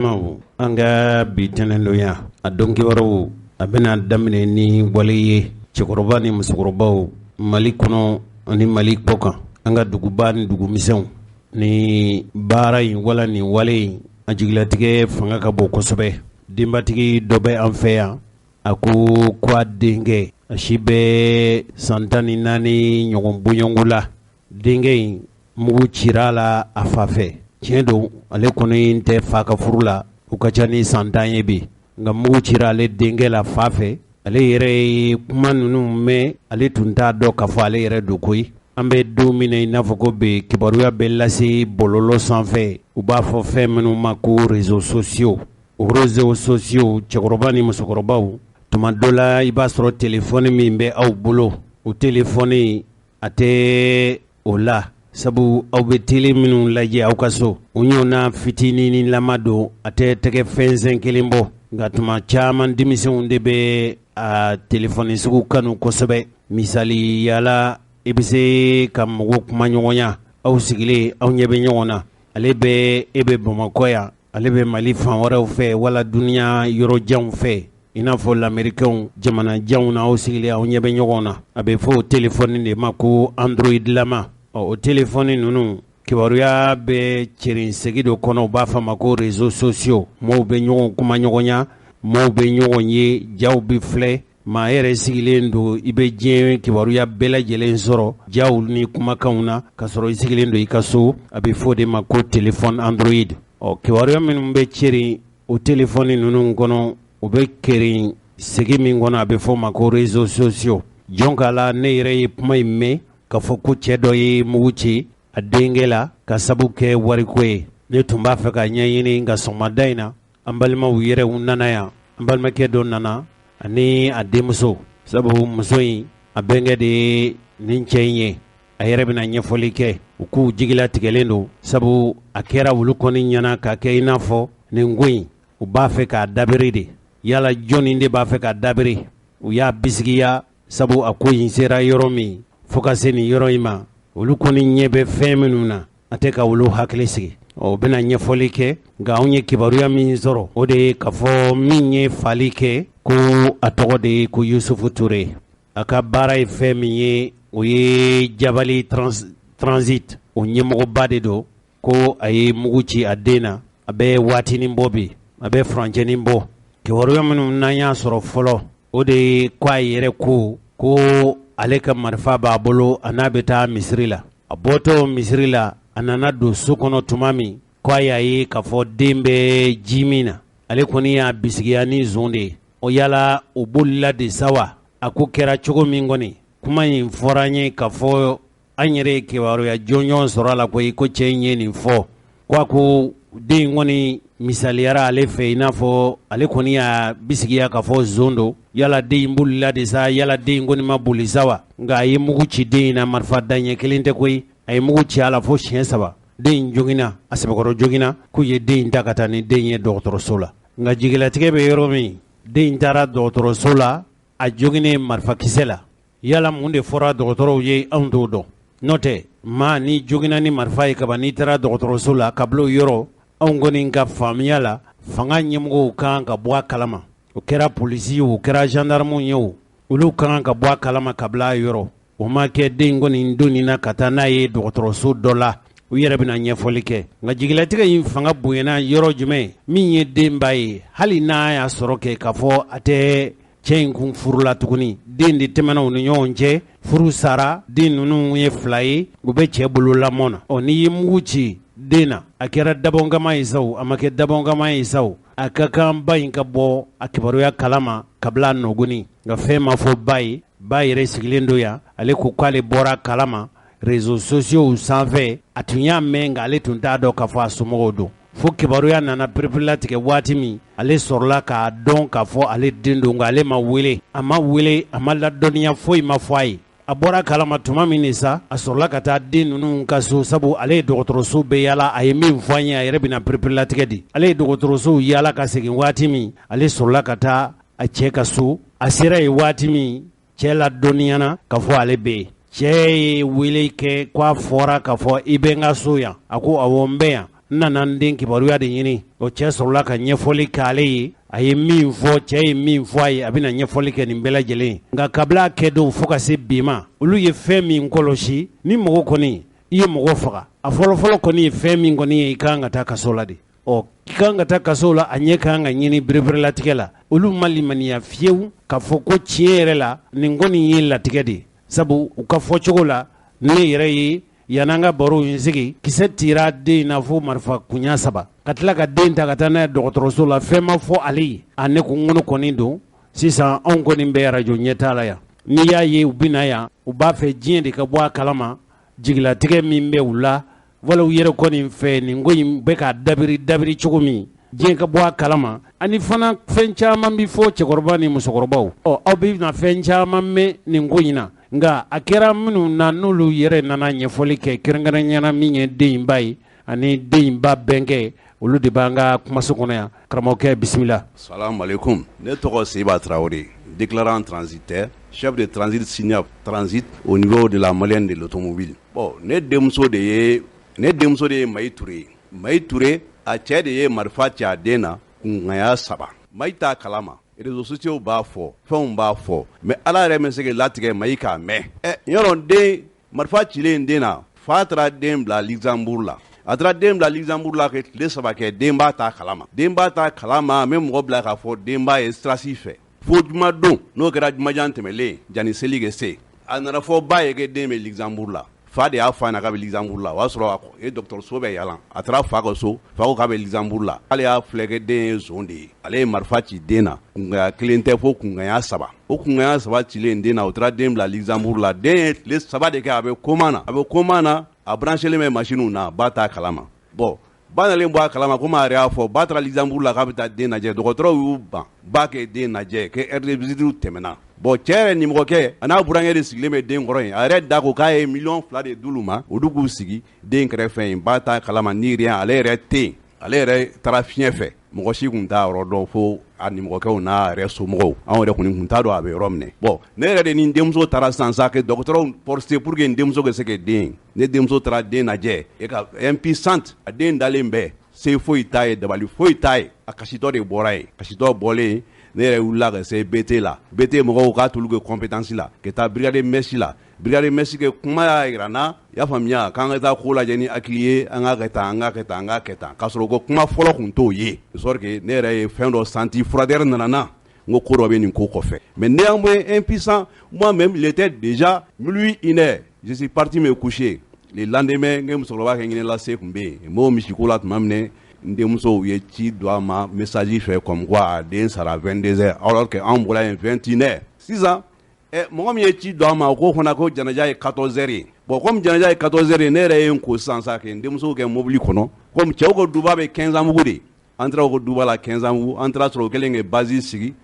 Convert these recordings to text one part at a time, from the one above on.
An ka bi tɛnɛndonya a don kibaruw a bɛna daminɛ ni wale ye cɛkɔrɔba ni musokɔrɔbaw Mali kɔnɔ ani Mali kɔkan an ka duguba ni dugumisɛnw ni baara in wala nin wale in a jigilatigɛ fanga ka bon kosɛbɛ. Denbatigi dɔ bɛ an fɛ yan, a ko ko a denkɛ a si bɛ san 14 ɲɔgɔn bɔɲɔgɔnko la, denkɛ in mugu cira a la a fa fɛ. Tiɲɛ don, ale kɔni tɛ fa ka furu la, o ka ca ni san 10 ye bi, nka mugu cira ale denkɛ la fa fɛ. Ale yɛrɛ ye kuma ninnu mɛn, ale tun t'a dɔn k'a fɔ ale yɛrɛ don koyi. An bɛ don min na i n'a fɔ ko bi, kibaruya bɛ lase bɔlɔlɔ sanfɛ, u b'a fɔ fɛn minnu ma ko réseaux sociaux. O réseaux sociaux, cɛkɔrɔba ni musokɔrɔbaw, tuma dɔ la i b'a sɔrɔ telefɔni min bɛ aw bolo, o telefɔni a tɛ o la, sabu aw bɛ tele minnu lajɛ aw ka so, o ɲɔgɔnna fitinin lama don, a tɛ tɛgɛ fɛnsɛn kelen bɔ. Nka tuma caman denmisɛnw de bɛ a telefɔni sugu kanu kosɛbɛ. Misali yala, i bɛ se ka mɔgɔw kuma ɲɔgɔnya, aw sigilen aw ɲɛ bɛ ɲɔgɔn na, ale bɛ e bɛ Bamakɔ yan, ale bɛ Mali fan wɛrɛw fɛ wala dunuya yɔrɔ janw fɛ, i n'a fɔ lamɛrikɛnw jamana janw na, aw sigilen aw ɲɛ bɛ ɲɔgɔn na. A bɛ fɔ o telefɔni de ma ko Android lama. Ɔ, o telefɔni ninnu kibaruya bɛ cɛrin segi dɔ kɔnɔ, u b'a fɔ a ma ko réseaux sociaux. Mɔgɔw bɛ ɲɔgɔn kuma ɲɔgɔnya, mɔgɔw bɛ ɲɔgɔn ye, jaw bɛ filɛ. Maa yɛrɛ sigilen don, i bɛ diɲɛ kibaruya bɛɛ lajɛlen sɔrɔ jaw ni kumakanw na, ka sɔrɔ i sigilen don i ka so. A bɛ fɔ o de ma ko téléphone Android. Ɔ, kibaruya minnu bɛ cɛrin o telefɔni ninnu kɔnɔ, o bɛ kɛrin segi min kɔnɔ, a bɛ fɔ o ma ko réseaux sociaux. Jɔn k'a la, ne yɛrɛ ye kuma in mɛn k'a fɔ ko cɛ dɔ ye mugu ci a denkɛ la ka sabu kɛ wariko ye. Ne tun b'a fɛ ka ɲɛɲini, nka sɔgɔmada in na an balimaw yɛrɛw nana yan. An balimakɛ dɔ nana ani a denmuso, sabu muso in a bɛnkɛ de ye nin cɛ in ye. A yɛrɛ bɛna ɲɛfɔli kɛ. U k'u jigilatigɛlen don, sabu a kɛra olu kɔni ɲɛna k'a kɛ i n'a fɔ nin ko in u b'a fɛ k'a dabiri de. Yala jɔnni de b'a fɛ k'a dabiri? U y'a bisigiya, sabu a ko in sera yɔrɔ min fo ka se nin yɔrɔ in ma, olu kɔni ɲɛ bɛ fɛn minnu na, a tɛ ka olu hakili sigi. Ɔ, u bɛna ɲɛfɔli kɛ. Nka anw ye kibaruya min sɔrɔ, o de ye k'a fɔ min ye fali kɛ, ko a tɔgɔ de ye ko Yusufu Ture. A ka baara ye fɛn min ye, o ye Jabali Transit, o ɲɛmɔgɔba de don. Ko a ye mugu ci a den na, a bɛ waatinin bɔ bi, a bɛ furancɛnin bɔ. Kibaruya minnu n'an y'a sɔrɔ fɔlɔ, o de ye ko a yɛrɛ ko ko ale ka marifa b'a bolo, a n'a bɛ taa misiri la. A bɔtɔ misiri la, a nana don so kɔnɔ tuma min, ko a y'a ye k'a fɔ den bɛ ji min na. Ale kɔni y'a bisigiya ni zon de ye. O yala o bolila de sa wa? A ko kɛra cogo min kɔni, kuma in fɔra an ye k'a fɔ an yɛrɛ ye kibaruya jɔnjɔn sɔrɔ a la koyi, ko cɛ in ye nin fɔ, ko a ko den in kɔni misaliyara ale fɛ, i n'a fɔ ale kɔni y'a bisigiya k'a fɔ zon don. Yala den in bolila de sa, yala den in kɔni ma boli sa wa? Nka a ye mugu ci den in na, marifa daɲɛ kelen tɛ koyi, a ye mugu ci a la fo siɲɛ 3. Den in joginna, a sɛbɛkɔrɔ joginna, k'u ye den in ta ka taa ni den ye dɔgɔtɔrɔso la. Nka jigilatigɛ bɛ yɔrɔ min, den in taara dɔgɔtɔrɔso la, a joginnen marifakisɛ la. Yala mun de fɔra dɔgɔtɔrɔw ye, anw t'o dɔn. N'o tɛ, maa ni joginna ni marifa ye kaban, n'i taara dɔgɔtɔrɔso la ka bila o yɔrɔ, anw kɔni ka faamuya la, fanga ɲɛmɔgɔw kan ka bɔ a kalama. O kɛra polisi ye, o kɛra gendarmew ye, o olu kan ka bɔ a kalama ka bila a yɔrɔ. O ma kɛ, den kɔni donna ka taa n'a ye dɔgɔtɔrɔso dɔ la, u yɛrɛ bɛna ɲɛfɔli kɛ. Nka jigilatigɛ in fanga bonyana yɔrɔ jumɛn? Min ye denba ye, hali n'a y'a sɔrɔ kɛ k'a fɔ a tɛ cɛ in kun furu la tuguni, den de tɛmɛna u ni ɲɔgɔn cɛ, furu sara, den ninnu ye 2 ye, u bɛ cɛ bolo lamɔ na. Ɔ, n'i ye mugu ci den na, a kɛra dabɔnkama ye sa o, a ma kɛ dabɔnkama ye sa o, a ka kan ba in ka bɔ a kibaruya kalama ka bila a nɔgɔni. Nka fɛn ma fɔ ba ye. Ba yɛrɛ sigilen don yan, ale ko k'ale bɔra kalama réseaux sociaux sanfɛ. A tun y'a mɛn, nka ale tun t'a dɔn k'a fɔ a somɔgɔw don, fo kibaruya nana pereperelatigɛ waati min, ale sɔrɔla k'a dɔn k'a fɔ ale den don. Nka ale ma wele, a ma wele, a ma ladɔnniya, foyi ma fɔ a ye. A bɔra kalama tuma min de sa, a sɔrɔla ka taa den ninnu ka so, sabu ale ye dɔgɔtɔrɔso bɛɛ yaala. A ye min fɔ an ye, a yɛrɛ bɛna pereperelatigɛ di. Ale ye dɔgɔtɔrɔsow yaala ka segin waati min, ale sɔrɔla ka taa a cɛ ka so. A sera yen waati min, cɛ ladɔnniyana k'a fɔ ale bɛ yen. Cɛ ye wele kɛ ko a fɔra k'a fɔ i bɛ n ka so yan. A ko awɔ, n bɛ yan. N nana n den kibaruya de ɲini. O cɛ sɔrɔla ka ɲɛfɔli k'ale ye. A ye min fɔ, cɛ ye min fɔ a ye, a bɛna ɲɛfɔli kɛ nin bɛɛ lajɛlen. Nka kabila kɛ don fo ka se bi ma, olu ye fɛn min kɔlɔsi, ni mɔgɔ kɔni i ye mɔgɔ faga, a fɔlɔfɔlɔ kɔni ye fɛn min kɔni ye, i ka kan ka taa kaso la de. Ɔ, i ka kan ka taa kaso la, a ɲɛ ka kan ka ɲini bereberelatigɛ la. Olu ma limaniya fiyewu k'a fɔ ko tiɲɛ yɛrɛ la nin kɔni ye latigɛ de ye. Sabu u ka fɔcogo la, ne yɛrɛ ye yan'an ka baro in sigi, kisɛ tira den in na fo marifa kunya 3, ka tila ka den ta ka taa n'a ye dɔgɔtɔrɔso la. Fɛn ma fɔ ale ye. A ne ko n ko kɔni don sisan, anw kɔni bɛ arajo ɲɛtaa la yan. N'i y'a ye u bɛ na yan, u b'a fɛ diɲɛ de ka bɔ a kalama, jigilatigɛ min bɛ u la, wala u yɛrɛ kɔni fɛ nin ko in bɛ ka dabiri dabiri cogo min, diɲɛ ka bɔ a kalama. Ani fana fɛn caman bɛ fɔ cɛkɔrɔba ni musokɔrɔbaw. Ɔ, aw bɛ na fɛn caman mɛn nin ko in na. Nka a kɛra minnu na, n'olu yɛrɛ nana ɲɛfɔli kɛ, kɛrɛnkɛrɛnnenya min ye den in ba ye ani den in ba bɛnkɛ, olu de b'an ka kumaso kɔnɔ yan. Karamɔgɔkɛ, bisimila. Salamaleykum. Ne tɔgɔ Seba Traoré, déclarant transitaire, chef de transit Siniaf Transit au niveau de la Malienne de l'automobile. Bon, ne denmuso de ye Mayi Touré ye. Mayi Touré, a cɛ de ye marifa ci a den na kunkan 3. Mayi t'a kalama, réseaux sociaux b'a fɔ, fɛnw b'a fɔ, mais Ala yɛrɛ bɛ se k'i latigɛ Mayi k'a mɛn. Ɛ, yɔrɔ den marifa cilen den na, fa taara den bila Luxembourg la. A taara den bila Luxembourg la ka tile 3 kɛ, denba t'a kalama. Denba t'a kalama, n bɛ mɔgɔ bila k'a fɔ denba ye sirasi fɛ fo jumadon, n'o kɛra jumajan tɛmɛlen, janni seli ka se. A nana fɔ ba ye k'e den bɛ Luxembourg la. Fa de y'a fɔ a ɲɛna k'a bɛ Luxembourg la. O y'a sɔrɔ a ye dɔgɔtɔrɔso bɛ yaala. A taara fa ka so, fa ko k'a bɛ Luxembourg la. K'ale y'a filɛ kɛ den ye zon de ye. Ale ye marifa ci den na, kunkan kelen tɛ, fo kunkan 3. O kunkan 3 cilen den na, o taara den bila Luxembourg la. Den ye tile 3 de kɛ, a bɛ coma na. A bɛ coma na, a branchelen bɛ machine na, ba t'a kalama. Bon, ba nalen bɔ a kalama, komi a yɛrɛ y'a fɔ, ba taara Luxembourg la k'a bɛ taa den lajɛ. Dɔgɔtɔrɔw y'u ban ba kɛ den lajɛ, kɛ heure de visite tɛmɛna. Bon, cɛ yɛrɛ nimɔgɔkɛ a n'a burankɛ de sigilen bɛ den kɔrɔ yen. A yɛrɛ da ko k'a ye miliyɔn 2 de d'olu ma, olu k'u sigi den kɛrɛfɛ yen. Ba t'a kalama ni rien, ale yɛrɛ tɛ yen. Ale yɛrɛ taara fiɲɛ fɛ, mɔgɔ si tun t'a yɔrɔ dɔn fo a nimɔgɔkɛw n'a yɛrɛ somɔgɔw. Anw yɛrɛ kɔni tun t'a dɔn a bɛ yɔrɔ minɛ. Bon, ne yɛrɛ de ni n denmuso taara sisan sa kɛ dɔgɔtɔrɔw forcer pour que n denmuso ka se ka den. Ne denmuso taara den lajɛ e ka impuissante, a den dalen bɛ, se foyi t'a ye, dabali foyi t'a ye, a kasitɔ de bɔra yen. Kasitɔ bɔlen, ne yɛrɛ wulila ka se BT la. BT mɔgɔw k'a t'olu kɛ compétence la, ka taa brigade mɛsi la. Brigade mɛsi kɛ kuma y'a yira n na, i y'a faamuya, k'an ka taa ko lajɛ ni hakili ye, an k'a kɛ tan, an k'a kɛ tan, an k'a kɛ tan, k'a sɔrɔ ko kuma fɔlɔ tun t'o ye. De sorte que ne yɛrɛ ye fɛn dɔ senti, froideur nana na, n ko ko dɔ bɛ nin ko kɔfɛ. Mais néanmoins impuissant, moi-même, il était déjà minuit, 1 heure, je suis parti me coucher. Le lendemain, n ko musokɔrɔba kɛ ɲinɛ lase tun bɛ yen, n b'o misiko la tuma min, n denmuso ye ci don a ma message fɛ comme quoi a den sara 22 heures, alors que anw bɔra yen 21 heures. Sisan ɛ, mɔgɔ min ye ci don a ma, o ko fana ko janaja ye 14 heures ye. Bon, comme janaja ye 14 heures ye, ne yɛrɛ ye n ko sisan sa kɛ n denmuso kɛ mobili kɔnɔ. Comme cɛw ka duba bɛ 15 ans mugu de, an taara o ka duba la 15 ans mugu. An taara sɔrɔ o kɛlen ka basi sigi,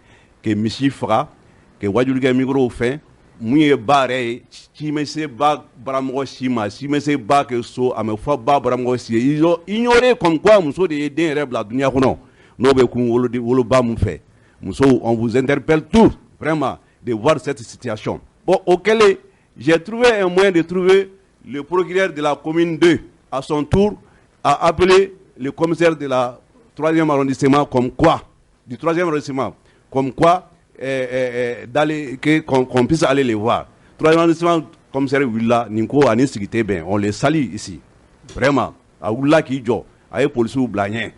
ka misi faga, ka wajulikɛ micro fɛn. Mun ye ba yɛrɛ ye, ci ma se ba baramɔgɔ si ma, ci ma se ba kɛ so, a ma fɔ ba baramɔgɔ si ye. Ils ont ignoré comme quoi muso de ye den yɛrɛ bila dunuya kɔnɔ, n'o bɛ kun woloba mun fɛ. Musow, on vous interpelle tous vraiment de voir cette situation. Bon, o kɛlen, j'ai trouvé un moyen de trouver le procureur de la commune 2, à son tour a appelé le commissaire de la troisième arrondissement, comme quoi du troisième arrondissement, comme quoi d'aller qu'on puisse aller les voir. Troisième arrondissement commissaire wulila nin ko ani sigi tɛ bɛn, on les salue ici vraiment. A wulila k'i jɔ, a ye policiw bila ɲɛ,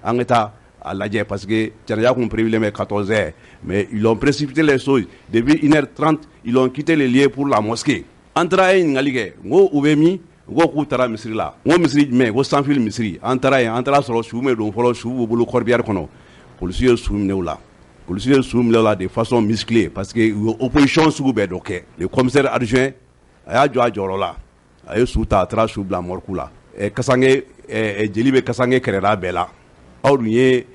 an ka taa a lajɛ, parce que janaja kun prévu bɛ 14 heures, mais ils ont précipité les choses. Depuis 1h30, ils ont quitté les lieux pour la mosquée. An taara, ye ɲininkali kɛ, n ko u bɛ min? U ko k'u taara misiri la. N ko misiri jumɛn? Ko sanfili misiri. An taara yen, an taara sɔrɔ su bɛ don fɔlɔ, su b'u bolo corbillard kɔnɔ. Polisi ye su minɛ u la. Polisi ye su minɛ u la de façon musclée, parce que u ye opposition sugu bɛɛ dɔ kɛ. Le commissaire adjoint, a y'a jɔ a jɔyɔrɔ la, a ye su ta, a taara su bila morgue la. Kasange jeli bɛ Kasange kɛrɛda bɛɛ la. Aw dun ye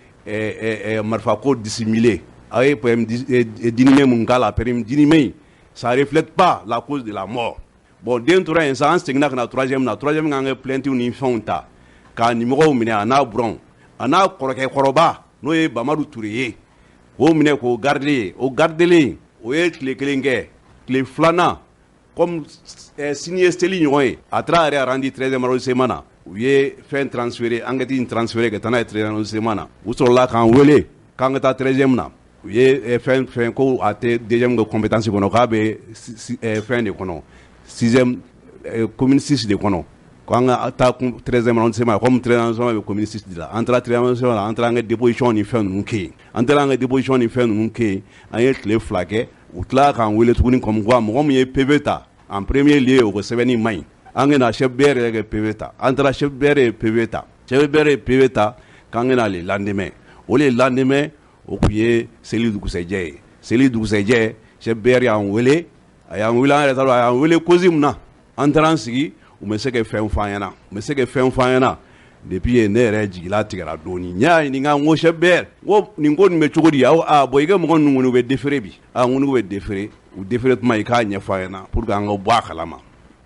marifako dissimulé, aw ye PM d'inhumé mun k'a la, PM d'inhumé, ça reflète pas la cause de la mort. Bon, den tora yen sa. An seginna ka na troisième na. Troisième k'an ka plainte ni fɛnw ta k'a nimɔgɔw minɛ, a n'a buranw, a n'a kɔrɔkɛ kɔrɔba, n'o ye Bamadu Ture ye, k'o minɛ k'o garder ye. O gardelen, o ye tile kelen kɛ. Tile filanan, comme sini ye seli ɲɔgɔn ye, a taara yɛrɛ rendre 13e arrondissement na. U ye fɛn transféré, enquête in transféré ka taa n'a ye 13e arrondissement na. U sɔrɔla k'an wele k'an ka taa 13e na. U ye fɛn ko a tɛ 2e ka compétence kɔnɔ, k'a bɛ fɛn de kɔnɔ, 6e, commune 6 de kɔnɔ, ko an ka taa 13e arrondissement, comme 13e arrondissement bɛ commune 6 de la. An taara 13e arrondissement la, an taara an ka déposition ni fɛn ninnu kɛ yen. An taara an ka déposition ni fɛn ninnu kɛ yen, an ye tile 2 kɛ. U tilala k'an wele tuguni comme quoi mɔgɔ min ye PV ta en premier lieu, o ka sɛbɛnni man ɲi, an ka na chef BR yɛrɛ kɛ PV ta. An taara, chef BR ye PV ta, chef BR ye PV ta k'an ka na le lendemain. O le lendemain, o tun ye seli dugusɛjɛ ye. Seli dugusɛjɛ, chef BR y'an wele. A y'an wele, an yɛrɛ t'a dɔn a y'an wele cause min na. An taara an sigi, u ma se ka fɛn fɔ an ɲɛna, u ma se ka fɛn fɔ an ɲɛna. Depuis yen, ne yɛrɛ jigila tigɛra dɔɔni. N y'a ɲininka, n ko chef BR, n ko nin ko nin bɛ cogo di? Aw a bon, i ka mɔgɔ ninnu kɔni, u bɛ déféré bi. A n ko n'u bɛ déféré, u déféré tuma, i k'a ɲɛfɔ an ɲɛna pour que an ka bɔ a kalama.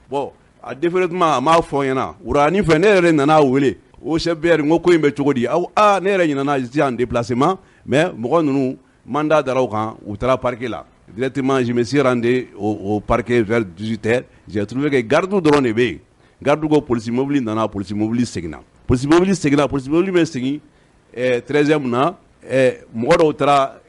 Bon, a déféré tuma, a m'a fɔ n ɲɛna. Wurani fɛ, ne yɛrɛ nana wele, o chef BR, n ko ko in bɛ cogo di? Aw a ne yɛrɛ ɲinɛna, j'étais en déplacement, mais mɔgɔ ninnu, mandat dara u kan, u taara parquet la. Directement, je me suis rendu au parquet vers 18 heures. J'ai trouvé que garde dɔrɔn de bɛ yen. Garde ko polisi mobili nana, polisi mobili seginna, polisi mobili seginna, polisi mobili bɛ segin 13e na. Mɔgɔ dɔw taara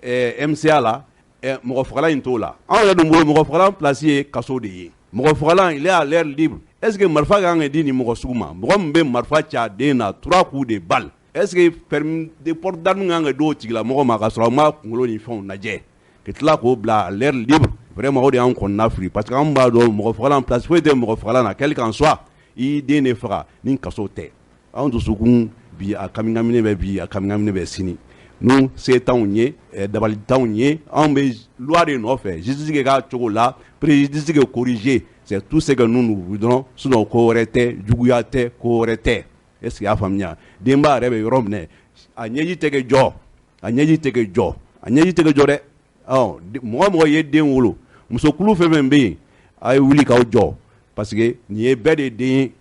MCA la, mɔgɔ fagalan in t'o la. Anw yɛrɛ dun bolo, mɔgɔ fagalan place ye kaso de ye. Mɔgɔ fagalan, il est à l'air libre. Est ce que marifa kan ka di nin mɔgɔ sugu ma, mɔgɔ min bɛ marifa ci a den na, trois coups de balle? Est ce que permis de port d'arme kan ka d'o tigilamɔgɔ ma, ka sɔrɔ a ma kunkolo ni fɛnw lajɛ, ka tila k'o bila à l'air libre? Vraiment, o de y'an kɔnɔna fili, parce que an b'a dɔn mɔgɔ fagalan, place foyi tɛ mɔgɔ fagalan na. Quel qu'en soit, i den de faga ni kaso tɛ. Anw dusukun bi, a kamikamine bɛ bi, a kamikamine bɛ sini. Nous, se t'anw ye, dabali t'anw ye, anw bɛ loi de nɔfɛ, justice kɛ k'a cogo la, préjudice kɛ corriger, c'est tout ce que nous nous voudrons. Sinon ko wɛrɛ tɛ, juguya tɛ, ko wɛrɛ tɛ. Est ce que y'a faamuya? Denba yɛrɛ bɛ yɔrɔ minɛ, a ɲɛji tɛ kɛ jɔ, a ɲɛji tɛ kɛ jɔ, a ɲɛji tɛ kɛ jɔ dɛ. Ɔ mɔgɔ mɔgɔ ye den wolo, musokulu fɛn fɛn bɛ yen, a ye wuli k'aw jɔ, parce que nin ye bɛɛ de den ye,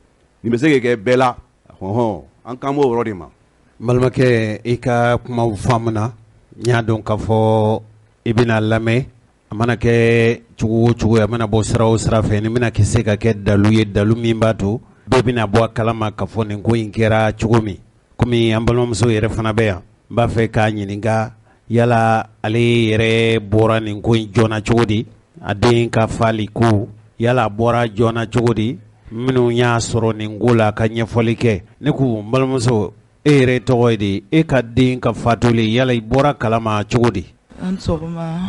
nin bɛ se ka kɛ bɛɛ la hɔn. An kan b'o yɔrɔ de ma. N balimakɛ, i ka kumaw faamuna. N y'a dɔn k'a fɔ i bɛna lamɛn. A mana kɛ cogo o cogo, a mana bɔ sira o sira fɛ, ni bɛna kɛ se ka kɛ dalu ye, dalu min b'a to bɛɛ bɛna bɔ a kalama k'a fɔ nin ko in kɛra cogo min. Komi an balimamuso yɛrɛ fana bɛ yan, n b'a fɛ k'a ɲininka yala ale yɛrɛ bɔra nin ko in joona cogo di, a den ka fali ko, yala a bɔra joona cogo di, minnu y'a sɔrɔ nin ko la, ka ɲɛfɔli kɛ. Ne ko, n balimamuso, e yɛrɛ tɔgɔ ye di? E ka den ka fatuli, yala i bɔra kalama cogo di? An sɔgɔma.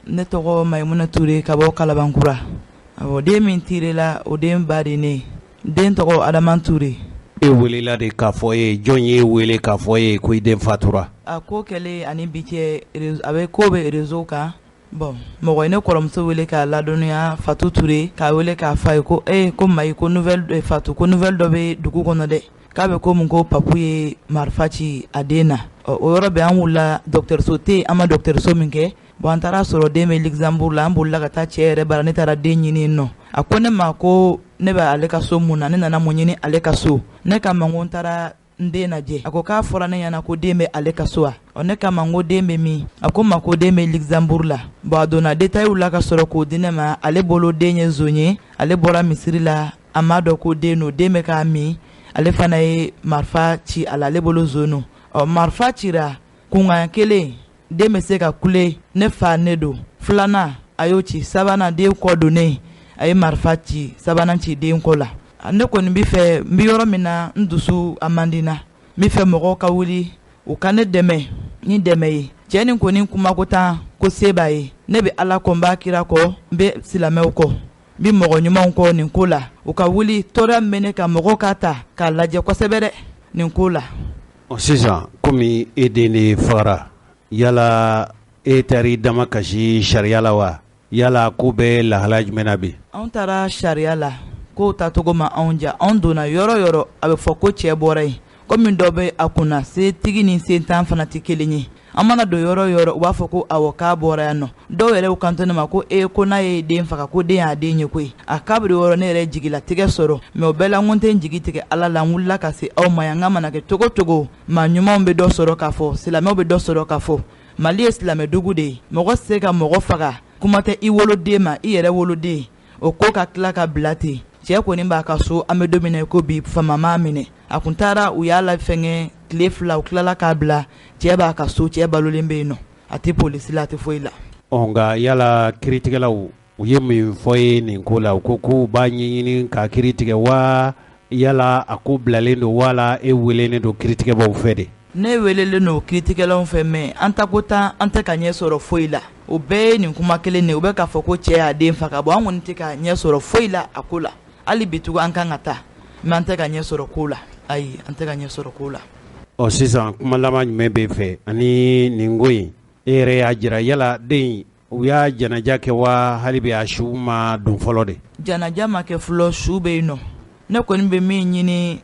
Ne tɔgɔ Mayimuna Ture, ka bɔ Kalabankura. Awɔ, den min tirela, o den ba de ne. Den tɔgɔ Adama Ture. E welela de k'a fɔ e ye? Jɔn ye wele k'a fɔ e ye ko i den fatura? A ko kɛlen ani bi cɛ, a bɛ ko bɛ réseau kan. Bon, mɔgɔ ye ne kɔrɔmuso wele k'a ladɔnniya, Fatu Ture, k'a wele k'a fɔ a ye ko e ko Mayi, ko nouvelle, Fatu, ko nouvelle dɔ bɛ dugu kɔnɔ dɛ, k'a bɛ ko mun ko Papu ye marifa ci a den na. Ɔ, o yɔrɔ bɛɛ, an wulila, dɔgɔtɔrɔso tɛ yen, an ma dɔgɔtɔrɔso min kɛ. Bon, an taara sɔrɔ den bɛ Luxembourg la. An bolila ka taa cɛ yɛrɛ bara. Ne taara den ɲini yen nɔ. A ko ne ma ko ne bɛ ale ka so mun na, ne nana mun ɲini ale ka so? Ne k'a ma ko n taara n den lajɛ. A ko k'a fɔra ne ɲɛna ko den bɛ ale ka so wa? Ɔ, ne k'a ma ko den bɛ min? A ko ma ko den bɛ Luxembourg la. Bon, a donna détail la ka sɔrɔ k'o di ne ma. Ale bolo, den ye zon ye, ale bɔra misiri la, a m'a dɔn ko den don, den bɛ k'a min, ale fana ye marifa ci a la, ale bolo zon don. Ɔ, marifa cira kunkan kelen, den bɛ se ka kule ne fa, ne don. Filanan, a y'o ci. Sabanan, den kɔ donnen, a ye marifa ci sabanan, ci den kɔ la. Ne kɔni bɛ fɛ, n bɛ yɔrɔ min na, n dusu a man di n na. N bɛ fɛ mɔgɔw ka wuli, u ka ne dɛmɛ ni dɛmɛ ye. Cɛ nin kɔni kumako tan ko se b'a ye. Ne bɛ Ala kɔ, n b'a kira kɔ, n bɛ silamɛw kɔ, n bɛ mɔgɔ ɲumanw kɔ nin ko la. U ka wuli, tɔɔrɔya min bɛ ne kan, mɔgɔw k'a ta k'a lajɛ kosɛbɛ dɛ nin ko la. Ɔ, sisan, komi e den de fagara, yala e taara i dama kasi sariya la wa? Yala ko bɛ lahala jumɛn na bi? Anw taara sariya la, kow tacogo ma anw diya. Anw donna yɔrɔ yɔrɔ, a bɛ fɔ ko cɛ bɔra yen, komi dɔ bɛ a kunna, setigi ni sentan fana tɛ kelen ye. An mana don yɔrɔ yɔrɔ, u b'a fɔ ko awɔ, k'a bɔra yan nɔ. Dɔw yɛrɛ y'u kanto ne ma ko ee, ko n'a ye den faga, ko den y'a den ye koyi. A kabiri yɔrɔ, ne yɛrɛ jigilatigɛ sɔrɔ, mais o bɛɛ la, n ko n tɛ n jigi tigɛ Ala la. N wulila ka se aw ma yan. N ka mana kɛ cogo cogo, maa ɲumanw bɛ dɔ sɔrɔ k'a fɔ, silamɛw bɛ dɔ sɔrɔ k'a fɔ. Mali ye silamɛdugu de ye. Mɔgɔ tɛ se ka mɔgɔ faga, kuma tɛ i woloden ma, i yɛrɛ woloden, o ko ka tila ka bila ten. Cɛ kɔni b'a ka so, an bɛ don min na ko bi, fama m'a minɛ. A kun taara, u y'a la fɛngɛ tile 2, u tilala k'a bila. Cɛ b'a ka so, cɛ balolen bɛ yen nɔ, a tɛ polisi la, a tɛ foyi la. Ɔ, nka yala kiiritigɛlaw, u ye mun fɔ ye nin ko la? U ko k'u b'a ɲɛɲini ka kiiri tigɛ wa, yala a ko bilalen don, wala e welelen don kiiritigɛbaw fɛ de? Ne welelen don kiiritigɛlaw fɛ, mais an ta ko tan, an tɛ ka ɲɛ sɔrɔ foyi la. O bɛɛ ye nin kuma kelen de ye. U bɛ k'a fɔ ko cɛ y'a den faga. Bon, an kɔni tɛ ka ɲɛ sɔrɔ foyi la a ko la. Hali bi tugun, an kan ka taa, mais an tɛ ka ɲɛ sɔrɔ ko la. Ayi, an tɛ ka ɲɛ sɔrɔ ko la. Ɔ, sisan kuma laban jumɛn b'e fɛ ani nin ko in? E yɛrɛ y'a jira, yala den, u y'a janaja kɛ wa, hali bi a su ma don fɔlɔ de? Janaja ma kɛ fɔlɔ, su bɛ yen nɔ. Ne kɔni bɛ min ɲini,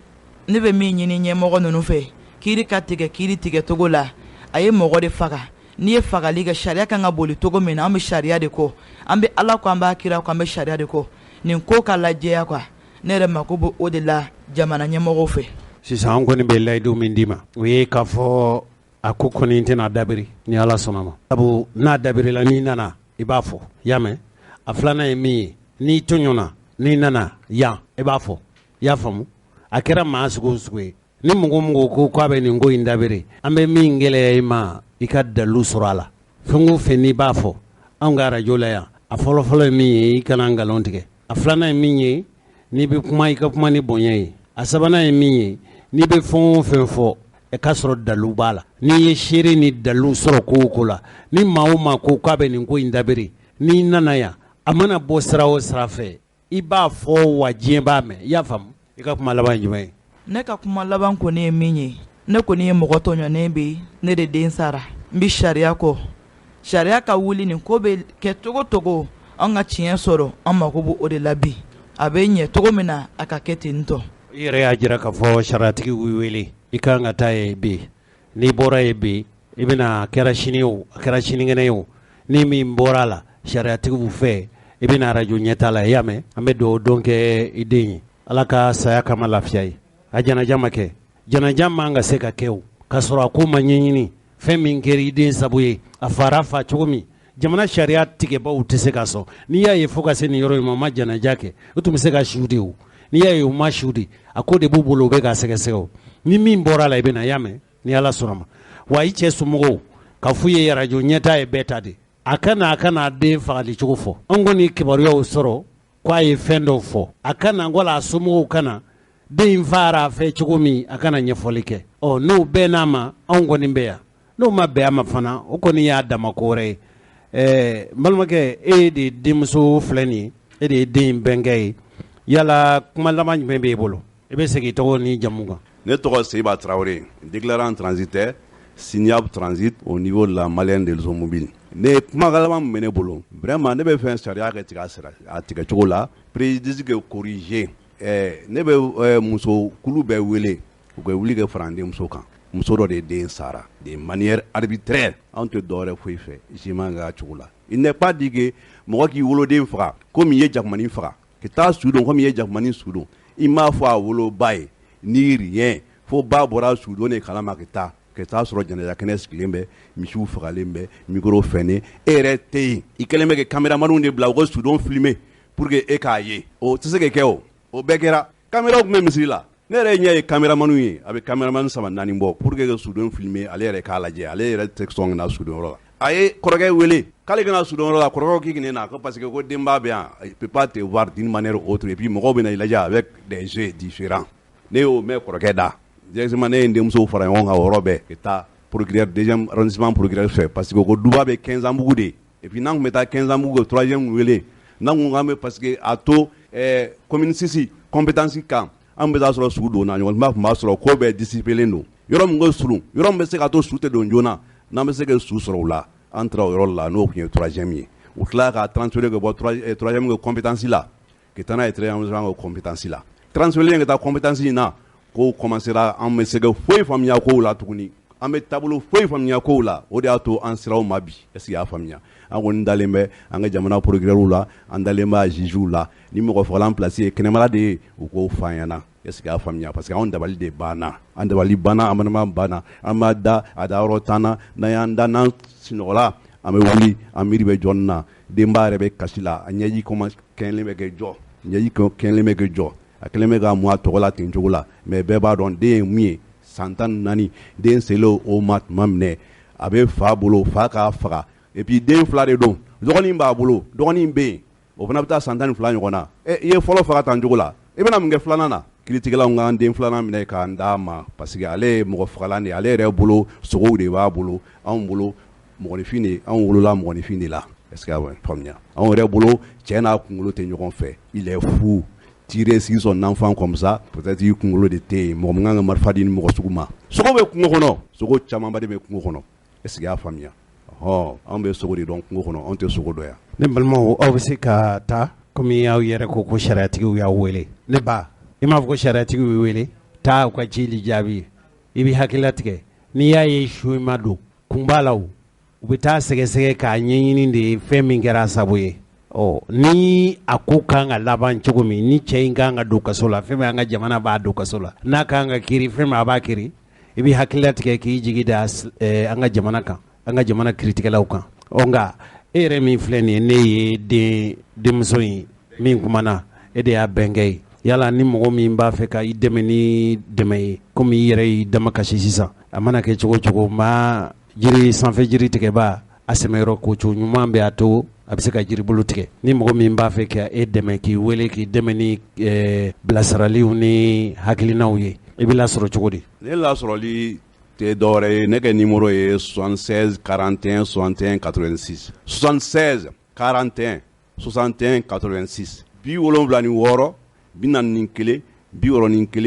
ne bɛ min ɲini ɲɛmɔgɔ ninnu fɛ, kiiri ka tigɛ kiiri tigɛcogo la. A ye mɔgɔ de faga. N'i ye fagali kɛ, sariya kan ka boli cogo min na, an bɛ sariya de kɔ, an bɛ Ala kɔ, an b'a kira kɔ, an bɛ sariya de kɔ. Nin ko ka lajɛya quoi. Ne yɛrɛ mako bɛ o de la jamana ɲɛmɔgɔw fɛ. Sisan an kɔni bɛ layidu min d'i ma, o ye k'a fɔ a ko kɔni tɛna dabiri ni Ala sɔnna ma, sabu n'a dabirila, n'i nana, i b'a fɔ. I y'a mɛn? A filanan ye min ye, n'i tɔɲɔna, n'i nana yan, i b'a fɔ. I y'a faamu? A kɛra maa sugu o sugu ye, ni mɔgɔ mɔgɔ ko k'a bɛ nin ko in dabiri, an bɛ min gɛlɛya i ma, i ka dalu sɔrɔ a la. Fɛn o fɛn n'i b'a fɔ anw ka arajo la yan, a fɔlɔfɔlɔ ye min ye, i kana nkalon tigɛ. A filanan ye min ye, n'i bɛ kuma, i ka kuma ni bonya ye. A sabanan ye min ye, n'i bɛ fɛn o fɛn fɔ, i k'a sɔrɔ dalu b'a la. N'i ye seere ni dalu sɔrɔ ko o ko la, ni maa o maa ko k'a bɛ nin ko in dabiri, n'i nana yan, a mana bɔ sira o sira fɛ, i b'a fɔ wa diɲɛ b'a mɛn. I y'a faamu? I ka kuma laban ye jumɛn ye? Ne ka kuma laban kɔni ye min ye, ne kɔni ye mɔgɔ tɔɲɔnen bɛ, ne de den sara. N bɛ sariya kɔ, sariya ka wuli. Nin ko bɛ kɛ cogo cogo, an ka tiɲɛ sɔrɔ, an mako b'o o de la bi. A bɛ ɲɛ cogo min na, a ka kɛ ten tɔ. I yɛrɛ y'a jira k'a fɔ sariyatigi y'u wele, i kan ka taa yen bi. N'i bɔra yen bi, i bɛna, a kɛra sini o, a kɛra sinikɛnɛ ye o, ni min bɔra a la sariyatigiw fɛ, i bɛna arajo ɲɛta la. I y'a mɛn? An bɛ dugawu don kɛ i den ye, Ala ka saya kama lafiya ye. A janaja ma kɛ, janaja man ka se ka kɛ o k'a sɔrɔ a ko ma ɲɛɲini, fɛn min kɛra i den sabu ye, a fara fa cogo min. Jamana sariya tigɛbaw tɛ se ka sɔn. N'i y'a ye fo ka se nin yɔrɔ in ma, u ma janaja kɛ, u tun bɛ se ka su de o. N'i y'a ye u ma su de, a ko de b'u bolo, u bɛ k'a sɛgɛsɛgɛ o. Ni min bɔra a la, i bɛ na. I y'a mɛn? Ni Ala sɔnna ma. Wa i cɛ somɔgɔw ka f'u ye, arajo ɲɛta ye bɛɛ ta de. A kana den fagali cogo fɔ. An kɔni kibaruyaw sɔrɔ k'a ye fɛn dɔw fɔ. A kana wala a somɔgɔw kana den in fara a fɛ cogo min, a kana ɲɛfɔli kɛ. Ɔ, n'o bɛɛ n'a ma, anw kɔni bɛ yan. N'o ma bɛn a ma fana, o kɔni y'a dama ko wɛrɛ ye. N balimakɛ, e de denmuso filɛ nin ye, e de ye den in bɛnkɛ ye. Yala kuma laban jumɛn b'e bolo? I bɛ segin i tɔgɔ ni jamu kan. Ne tɔgɔ Seba Traoré, déclarant transitaire Siniab Transit au niveau de la Malienne de l'automobile. Ne kuma laban min bɛ ne bolo, vraiment, ne bɛ fɛn sariya kɛ tigɛ sira a tigɛcogo la, préjudice kɛ corriger. Ne bɛ muso kulu bɛɛ wele, u ka wuli ka fara n denmuso kan. Muso dɔ de den sara de manière arbitraire. Anw tɛ dɔwɛrɛ foyi fɛ jugement k'a cogo la. Il n'est pas dit que mɔgɔ k'i woloden faga komi i ye jakumanin faga, ka taa su don komi i ye jakumanin su don. I m'a fɔ a woloba ye ni rien, fo ba bɔra sudon de kalama, ka taa sɔrɔ janaja kɛnɛ sigilen bɛ, misiw fagalen bɛ, micro fɛnnen, e yɛrɛ tɛ yen. I kɛlen bɛ ka caméramanw de bila u ka sudon filmer pour que e k'a ye. O tɛ se ka kɛ. O bɛɛ kɛra, caméraw tun bɛ misiri la. Ne yɛrɛ ɲɛ ye caméramanw ye, a bɛ caméraman saba naani bɔ pour que ka sudon filmer, ale yɛrɛ k'a lajɛ. Ale yɛrɛ tɛ sɔn ka na sudonyɔrɔ la. A ye kɔrɔkɛ wele k'ale kana sudonyɔrɔ la. Kɔrɔkɛ k'i kana na ko parce que ko denba bɛ yan, il peut pas te voir d'une manière ou autre, et puis mɔgɔw bɛ na i lajɛ avec des yeux différents. Ne y'o mɛn kɔrɔkɛ da directement. Ne ye n denmuso fara ɲɔgɔn kan o yɔrɔ bɛɛ ka taa procureur, deuxième arrondissement procureur fɛ, parce que ko duba bɛ Quinzambougou de. Et puis n'an tun bɛ taa Quinzambougou, troisième wele n'an ko k'an bɛ, parce que a to commune 6 compétence kan, an bɛ taa sɔrɔ su donna ɲɔgɔn tun b'a sɔrɔ ko bɛɛ dissipélen don. Yɔrɔ min ko surun, yɔrɔ min bɛ se ka to su tɛ don joona, n'an bɛ se ka su sɔrɔ o la, an taara o yɔrɔ la, n'o tun ye troisième ye. U tilala ka transférer ka bɔ troisième ka compétence la ka taa n'a ye troisième ka compétence la. Transférer ka taa compétence in na, kow commencera. An bɛ se ka foyi faamuya kow la tuguni, an bɛ taabolo foyi faamuya kow la. O de y'a to an sera o ma bi. Est ce que i y'a faamuya? An kɔni dalen bɛ an ka jamana procureur la, an dalen b'a juge la. Ni mɔgɔ fagalan place ye kɛnɛmala de ye, u k'o fɔ an ɲɛna. Est ce que i y'a faamuya? Parce que anw dabali de banna, an dabali banna, an balima banna. An b'a da a da yɔrɔ t'an na. N'an y'an da, n'an sunɔgɔla, an bɛ wuli, an miiri bɛ jɔnni na? Denba yɛrɛ bɛ kasi la, a ɲɛji kɔma kɛlen bɛ kɛ jɔ. Ɲɛji kɛlen bɛ k'i jɔ, a kɛlen bɛ ka mun a tɔgɔ la ten cogo la. Mais bɛɛ b'a dɔn den ye mun ye. San 14, den selen o ma tuma minɛ, a bɛ fa bolo, fa k'a faga. Et puis den fila de don, dɔgɔnin b'a bolo, dɔgɔnin bɛ yen, o fana bɛ taa san 12 ɲɔgɔn na. I ye fɔlɔ faga tan cogo la, i bɛna mun kɛ filanan na? Kiiritigɛlaw k'an den filanan minɛ k'an d'a ma, parce que ale ye mɔgɔ fagalan de ye. Ale yɛrɛ bolo, sogow de b'a bolo. Anw bolo, mɔgɔninfin de, anw wolola mɔgɔninfin de la. Est ce que a faamuya? Anw yɛrɛ bolo, cɛ n'a kunkolo tɛ ɲɔgɔn fɛ. Il est fou. Tirer sur son enfant comme ça, peut-être i kunkolo de tɛ yen. Mɔgɔ min kan ka marifa di ni mɔgɔ sugu ma. Sogo bɛ kungo kɔnɔ, sogo camanba de bɛ kungo kɔnɔ. Est ce que i y'a faamuya? Ɔhɔn, anw bɛ sogo de dɔn kungo kɔnɔ, anw tɛ sogo dɔn yan. Ne balimaw, aw bɛ se ka taa komi aw yɛrɛ ko ko sariyatigiw y'aw wele. Ne ba, i m'a fɔ ko sariyatigiw y'u wele, taa u ka cili jaabi. I bɛ hakili tigɛ n'i y'a ye su in ma don kun b'a la, o u bɛ taa sɛgɛsɛgɛ k'a ɲɛɲini de ye fɛn min kɛra sabu ye. Ɔ ni a ko kan ka laban cogo min, ni cɛ in kan ka don kaso la, fɛn min an ka jamana b'a don kaso la, n'a kan ka kiiri, fɛn min a b'a kiiri, i bɛ hakili tigɛ k'i jigi da an ka jamana kan, an ka jamana kiiritigɛlaw kan. Ɔ nka e yɛrɛ min filɛ nin ye, ne ye den denmuso in min kumana, e de y'a bɛnkɛ ye. Yala ni mɔgɔ min b'a fɛ ka i dɛmɛ ni dɛmɛ ye, komi i yɛrɛ y'i dama kasi sisan, a mana kɛ cogo cogo, maa jiri sanfɛ jiri tigɛba a sɛmɛyɔrɔ ko cogo ɲuman bɛ a to a bɛ se ka jiribolo tigɛ. Ni mɔgɔ min b'a fɛ ka e dɛmɛ, k'i wele k'i dɛmɛ ni bilasiraliw ni hakilinaw ye, i bɛ lasɔrɔ cogo di? Ne lasɔrɔli tɛ dɔwɛrɛ ye, ne ka numéro ye 76 41 61 86, 76 41 61 86, 76 41 61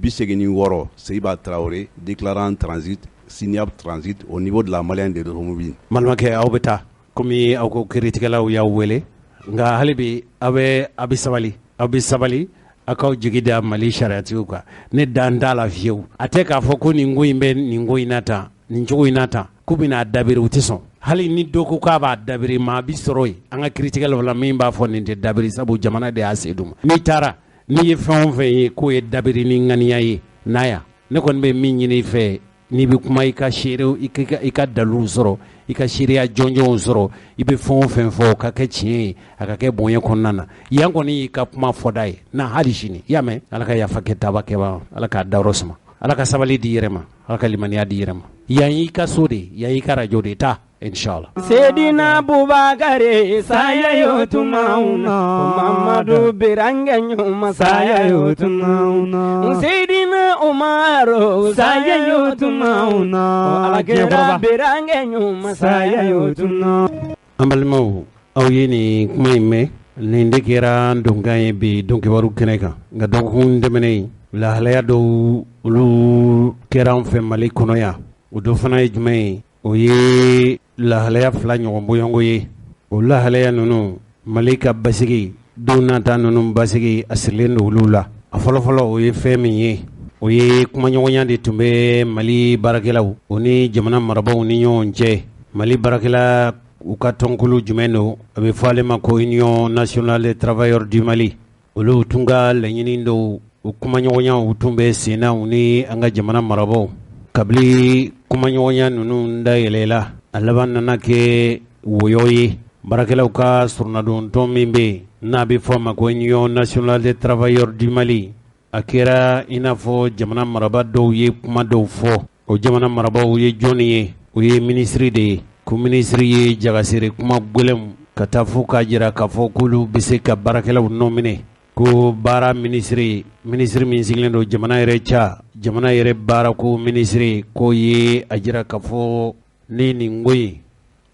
86. Seyiba Tarawele, déclarant transit, SINIAP transit au niveau de la Malienne de l'automobile. Balimakɛ, aw bɛ taa komi aw ko kiiritigɛlaw y'aw wele, nka hali bi aw bɛ aw bɛ sabali, aw bɛ sabali, aw k'aw jigi da Mali sariyatigiw kan. Ne dan t'a la fiyewu. A tɛ k'a fɔ ko nin ko in bɛ nin ko in na tan, nin cogo in na tan, k'u bɛna dabiri, u tɛ sɔn. Hali ni dɔ ko k'a b'a dabiri, maa bi sɔrɔ yen an ka kiiritigɛlaw la min b'a fɔ nin tɛ dabiri, sabu jamana de y'a se d'u ma. N'i taara, n'i ye fɛn o fɛn ye k'o ye dabiri ni ŋaniya ye, na yan. Ne kɔni bɛ min ɲini i fɛ, n'i bɛ kuma, i ka seere, i ka daliluw sɔrɔ, i ka seereya jɔnjɔnw sɔrɔ, i bɛ fɛn o fɛn fɔ, o ka kɛ tiɲɛ ye, a ka kɛ bonya kɔnɔna na. Yan kɔni y'i ka kuma fɔda ye na hali sini, i y'a mɛn. Ala ka yafa kɛ taaba kɛba, Ala k'a dayɔrɔ suma, Ala ka sabali di yɛrɛ ma, Ala ka limaniya di yɛrɛ ma. Yan y'i ka so de, yan y'i ka radio de, taa inshallah. Seydina Bubakari saya yo tuma Mamadu Birankɛ ɲuman saya yo tuma Seydina Umaru saya yo tuma Alakira Birankɛ ɲuman saya yo tuma. An balimaw, aw ye nin kuma in mɛn, nin de kɛra donkan ye bi donkibaru kɛnɛ kan. Nka dɔgɔkun tɛmɛnen, lahalaya dɔw olu kɛra an fɛ Mali kɔnɔ yan. O dɔ fana ye jumɛn ye? O ye lahalaya fila ɲɔgɔn bɔɲɔgɔnko ye. O lahalaya ninnu, Mali ka basigi don nata ninnu basigi a sirilen don olu la. A fɔlɔfɔlɔ, o ye fɛn min ye, o ye kumaɲɔgɔnya de tun bɛ Mali baarakɛlaw o ni jamana marabaaw ni ɲɔgɔn cɛ. Mali baarakɛla u ka tɔnkulu jumɛn don? A bɛ fɔ ale ma ko Union nationale des travailleurs du Mali. Olu tun ka laɲini dɔw, u kumaɲɔgɔnya tun bɛ sen na u ni an ka jamana marabaaw. Kabini kumaɲɔgɔnya ninnu dayɛlɛla, a laban nana kɛ woyɔ ye. Baarakɛlaw ka sɔrɔnadontɔn min bɛ yen n'a bɛ fɔ a ma ko Union nationale des travailleurs du Mali, a kɛra i n'a fɔ jamana marabaa dɔw ye kuma dɔw fɔ. O jamana marabaaw ye jɔnni ye? O ye minisiri de ye. Ko minisiri ye jagasere kuma gɛlɛnw ka taa fo k'a jira k'a fɔ k'olu bɛ se ka baarakɛlaw nɔ minɛ, ko baara minisiri, minisiri min sigilen don jamana yɛrɛ ca, jamana yɛrɛ baarako minisiri, k'o ye a jira k'a fɔ ni nin ko in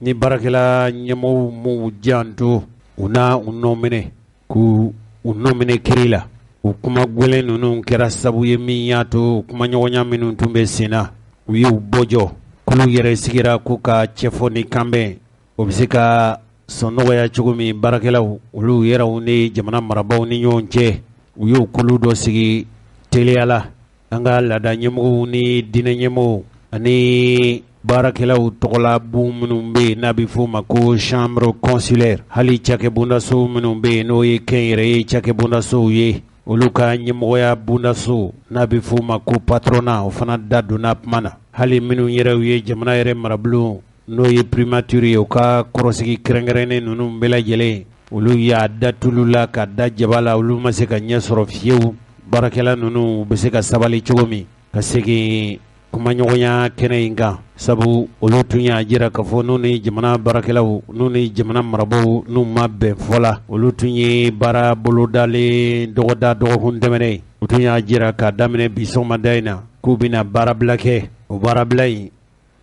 ni baarakɛla ɲɛmɔgɔw m'u janto, u na u nɔ minɛ, k'u u nɔ minɛ kiri la. U kuma gɛlɛn ninnu kɛra sababu ye min y'a to kumaɲɔgɔnya minnu tun bɛ sen na, u y'u bɔjɔ. K'olu yɛrɛ sigira k'u ka cɛfɔ ni kanbɛn, o bɛ se ka sɔn nɔgɔya cogo min baarakɛlaw olu yɛrɛw ni jamana marabaaw ni ɲɔgɔn cɛ. U y'o kulu dɔ sigi teliya la, an ka laada ɲɛmɔgɔw ni diinɛ ɲɛmɔgɔw ani baarakɛlaw tɔgɔla bon minnu bɛ yen n'a bɛ f'o ma ko chambre consulaire, hali cakɛbondasow minnu bɛ yen n'o ye kɛnyɛrɛye cakɛbondasow ye, olu ka ɲɛmɔgɔya bondaso n'a bɛ f'o ma ko patronat, o fana da donna kuma na. Hali minnu yɛrɛw ye jamana yɛrɛ marabulon n'o ye primature ye, u ka kɔrɔsigi kɛrɛnkɛrɛnnen ninnu bɛɛ lajɛlen. Olu y'a da tulu la ka da jaba la, olu ma se ka ɲɛ sɔrɔ fiyewu. Baarakɛla ninnu bɛ se ka sabali cogo min ka segin kumaɲɔgɔnya kɛnɛ in kan, sabu olu tun y'a jira k'a fɔ n'u ni jamana baarakɛlaw, n'u ni jamana marabaaw, n'u ma bɛn fɔ la. Olu tun ye baara bolodalen dɔgɔda dɔgɔkun tɛmɛnen. U tun y'a jira k'a daminɛ bi sɔgɔmada in na k'u bɛna baarabila kɛ. O baarabila in,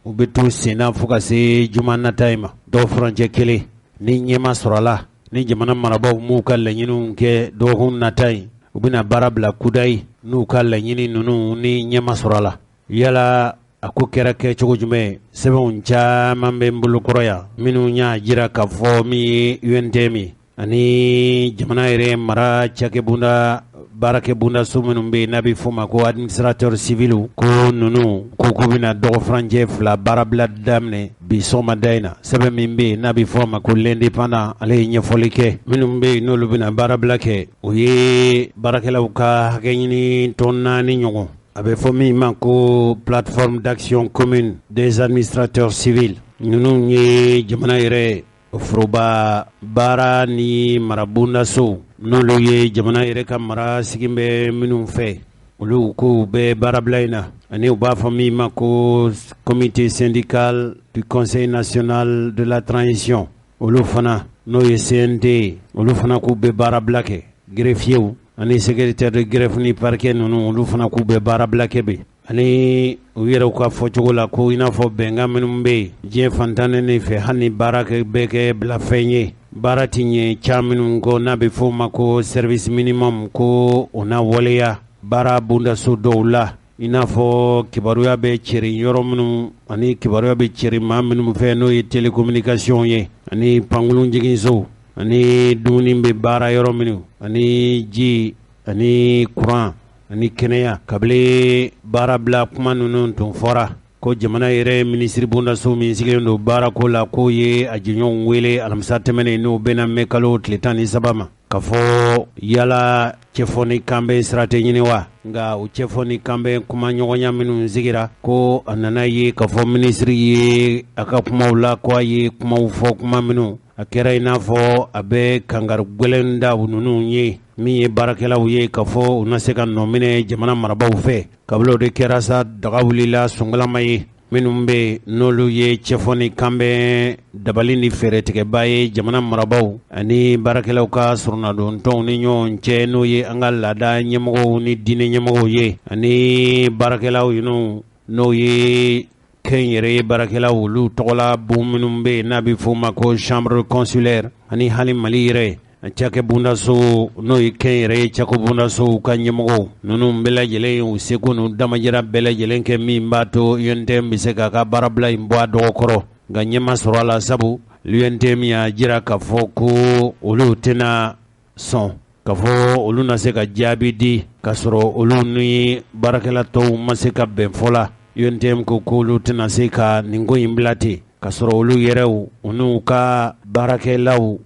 u bɛ to senna fo ka se juma nata in ma. Dɔw furancɛ kelen ni ɲɛma sɔrɔla, ni jamana marabaaw m'u ka laɲiniw kɛ dɔgɔkun nata in, u bɛna baara bila kudayi n'u ka laɲini ninnu ni ɲɛma sɔrɔla. Yala a ko kɛra kɛ cogo jumɛn? Sɛbɛnw caman bɛ n bolokɔrɔ yan minnu y'a jira k'a fɔ min ye UNTM ye ani jamana yɛrɛ mara cakɛbonda, baarakɛbondaso minnu bɛ yen n'a bɛ f'o ma ko administrateur civil, ko ninnu ko k'u bɛna dɔgɔ furancɛ 2 baarabila daminɛ bi sɔgɔmada in na. Sɛbɛn min bɛ yen n'a bɛ fɔ a ma ko L'Indépendant, ale ye ɲɛfɔli kɛ. Minnu bɛ yen n'olu bɛna baarabila kɛ, o ye baarakɛlaw ka hakɛ ɲini tɔn 4 ɲɔgɔn, a bɛ fɔ min ma ko Plateforme d'action commune des administrateurs civils. Ninnu ye jamana yɛrɛ foroba baara ni marabondaso, n'olu ye jamana yɛrɛ ka mara sigi bɛ minnu fɛ, olu ko bɛ baarabila in na. Ani u b'a fɔ min ma ko Comité syndical du Conseil national de la transition, olu fana, n'o ye CNT, olu fana k'u bɛ baarabila kɛ. Greffiers ani secrétaire de greffe ni parquet ninnu, olu fana k'u bɛ baarabila kɛ bi. Ani u yɛrɛw ka fɔcogo la, ko i n'a fɔ bɛnkan minnu bɛ yen diɲɛ fantan ne fɛ, hali ni baara bɛ kɛ bilafɛn ye, baara ti ɲɛ ca minnu kɔ, n'a bɛ f'o ma ko service minimum, ko o na waleya baara bondaso dɔw la, i n'a fɔ kibaruya bɛ cɛri yɔrɔ minnu ani kibaruya bɛ cɛri maa minnu fɛ, n'o ye télécommunication ye, ani pankurun jiginso, ani dumuni bɛ baara yɔrɔ minnu, ani ji ani kuran ani kɛnɛya. Kabini baarabila kuma ninnu tun fɔra, ko jamana yɛrɛ minisiri bondaso min sigilen don baarako la, k'o ye a jɛɲɔgɔnw wele alamisa tɛmɛnen, n'o bɛnna mɛ kalo tile 13 ma, ka fɔ yala cɛfɔ ni kanbɛn sira tɛ ɲini wa. Nka o cɛfɔ ni kanbɛn kuma ɲɔgɔnya minnu sigira, ko a nana ye k'a fɔ minisiri ye a ka kumaw la, ko a ye kumaw fɔ, kuma minnu a kɛra i n'a fɔ a bɛ kangari gɛlɛn da ninnu ye, min ye baarakɛlaw ye, k'a fɔ u na se ka nɔ minɛ jamana marabaaw fɛ. Kabini o de kɛra sa, daga wulila sungalama ye. Minnu bɛ n'olu ye cɛfɔ ni kanbɛn dabali ni fɛɛrɛtigɛba ye jamana marabaaw ani baarakɛlaw ka sɔrɔnadontɔnw ni ɲɔgɔn cɛ, n'o ye an ka laada ɲɛmɔgɔw ni diinɛ ɲɛmɔgɔw ye, ani baarakɛlaw ninnu, n'o ye kɛnyɛrɛye baarakɛlaw, olu tɔgɔla bon minnu bɛ yen n'a bɛ f'o ma ko chambre consulaire, ani hali Mali yɛrɛ cakɛ bondaso, n'o ye kɛnyɛrɛye cakɛ bondasow ka ɲɛmɔgɔw ninnu bɛɛ lajɛlen, u seko n'u damajira bɛɛ lajɛlen kɛ min b'a to UNTM bɛ se k'a ka baarabila in bɔ a dɔgɔkɔrɔ, nka ɲɛ ma sɔrɔ a la, sabu l'UNTM y'a jira k'a fɔ ko olu tɛna sɔn k'a fɔ olu na se ka jaabi di k'a sɔrɔ olu ni baarakɛla tɔw ma se ka bɛn fɔ la. UNTM ko k'olu tɛna se ka nin ko in bila ten k'a sɔrɔ olu yɛrɛw, u n'u ka baarakɛlaw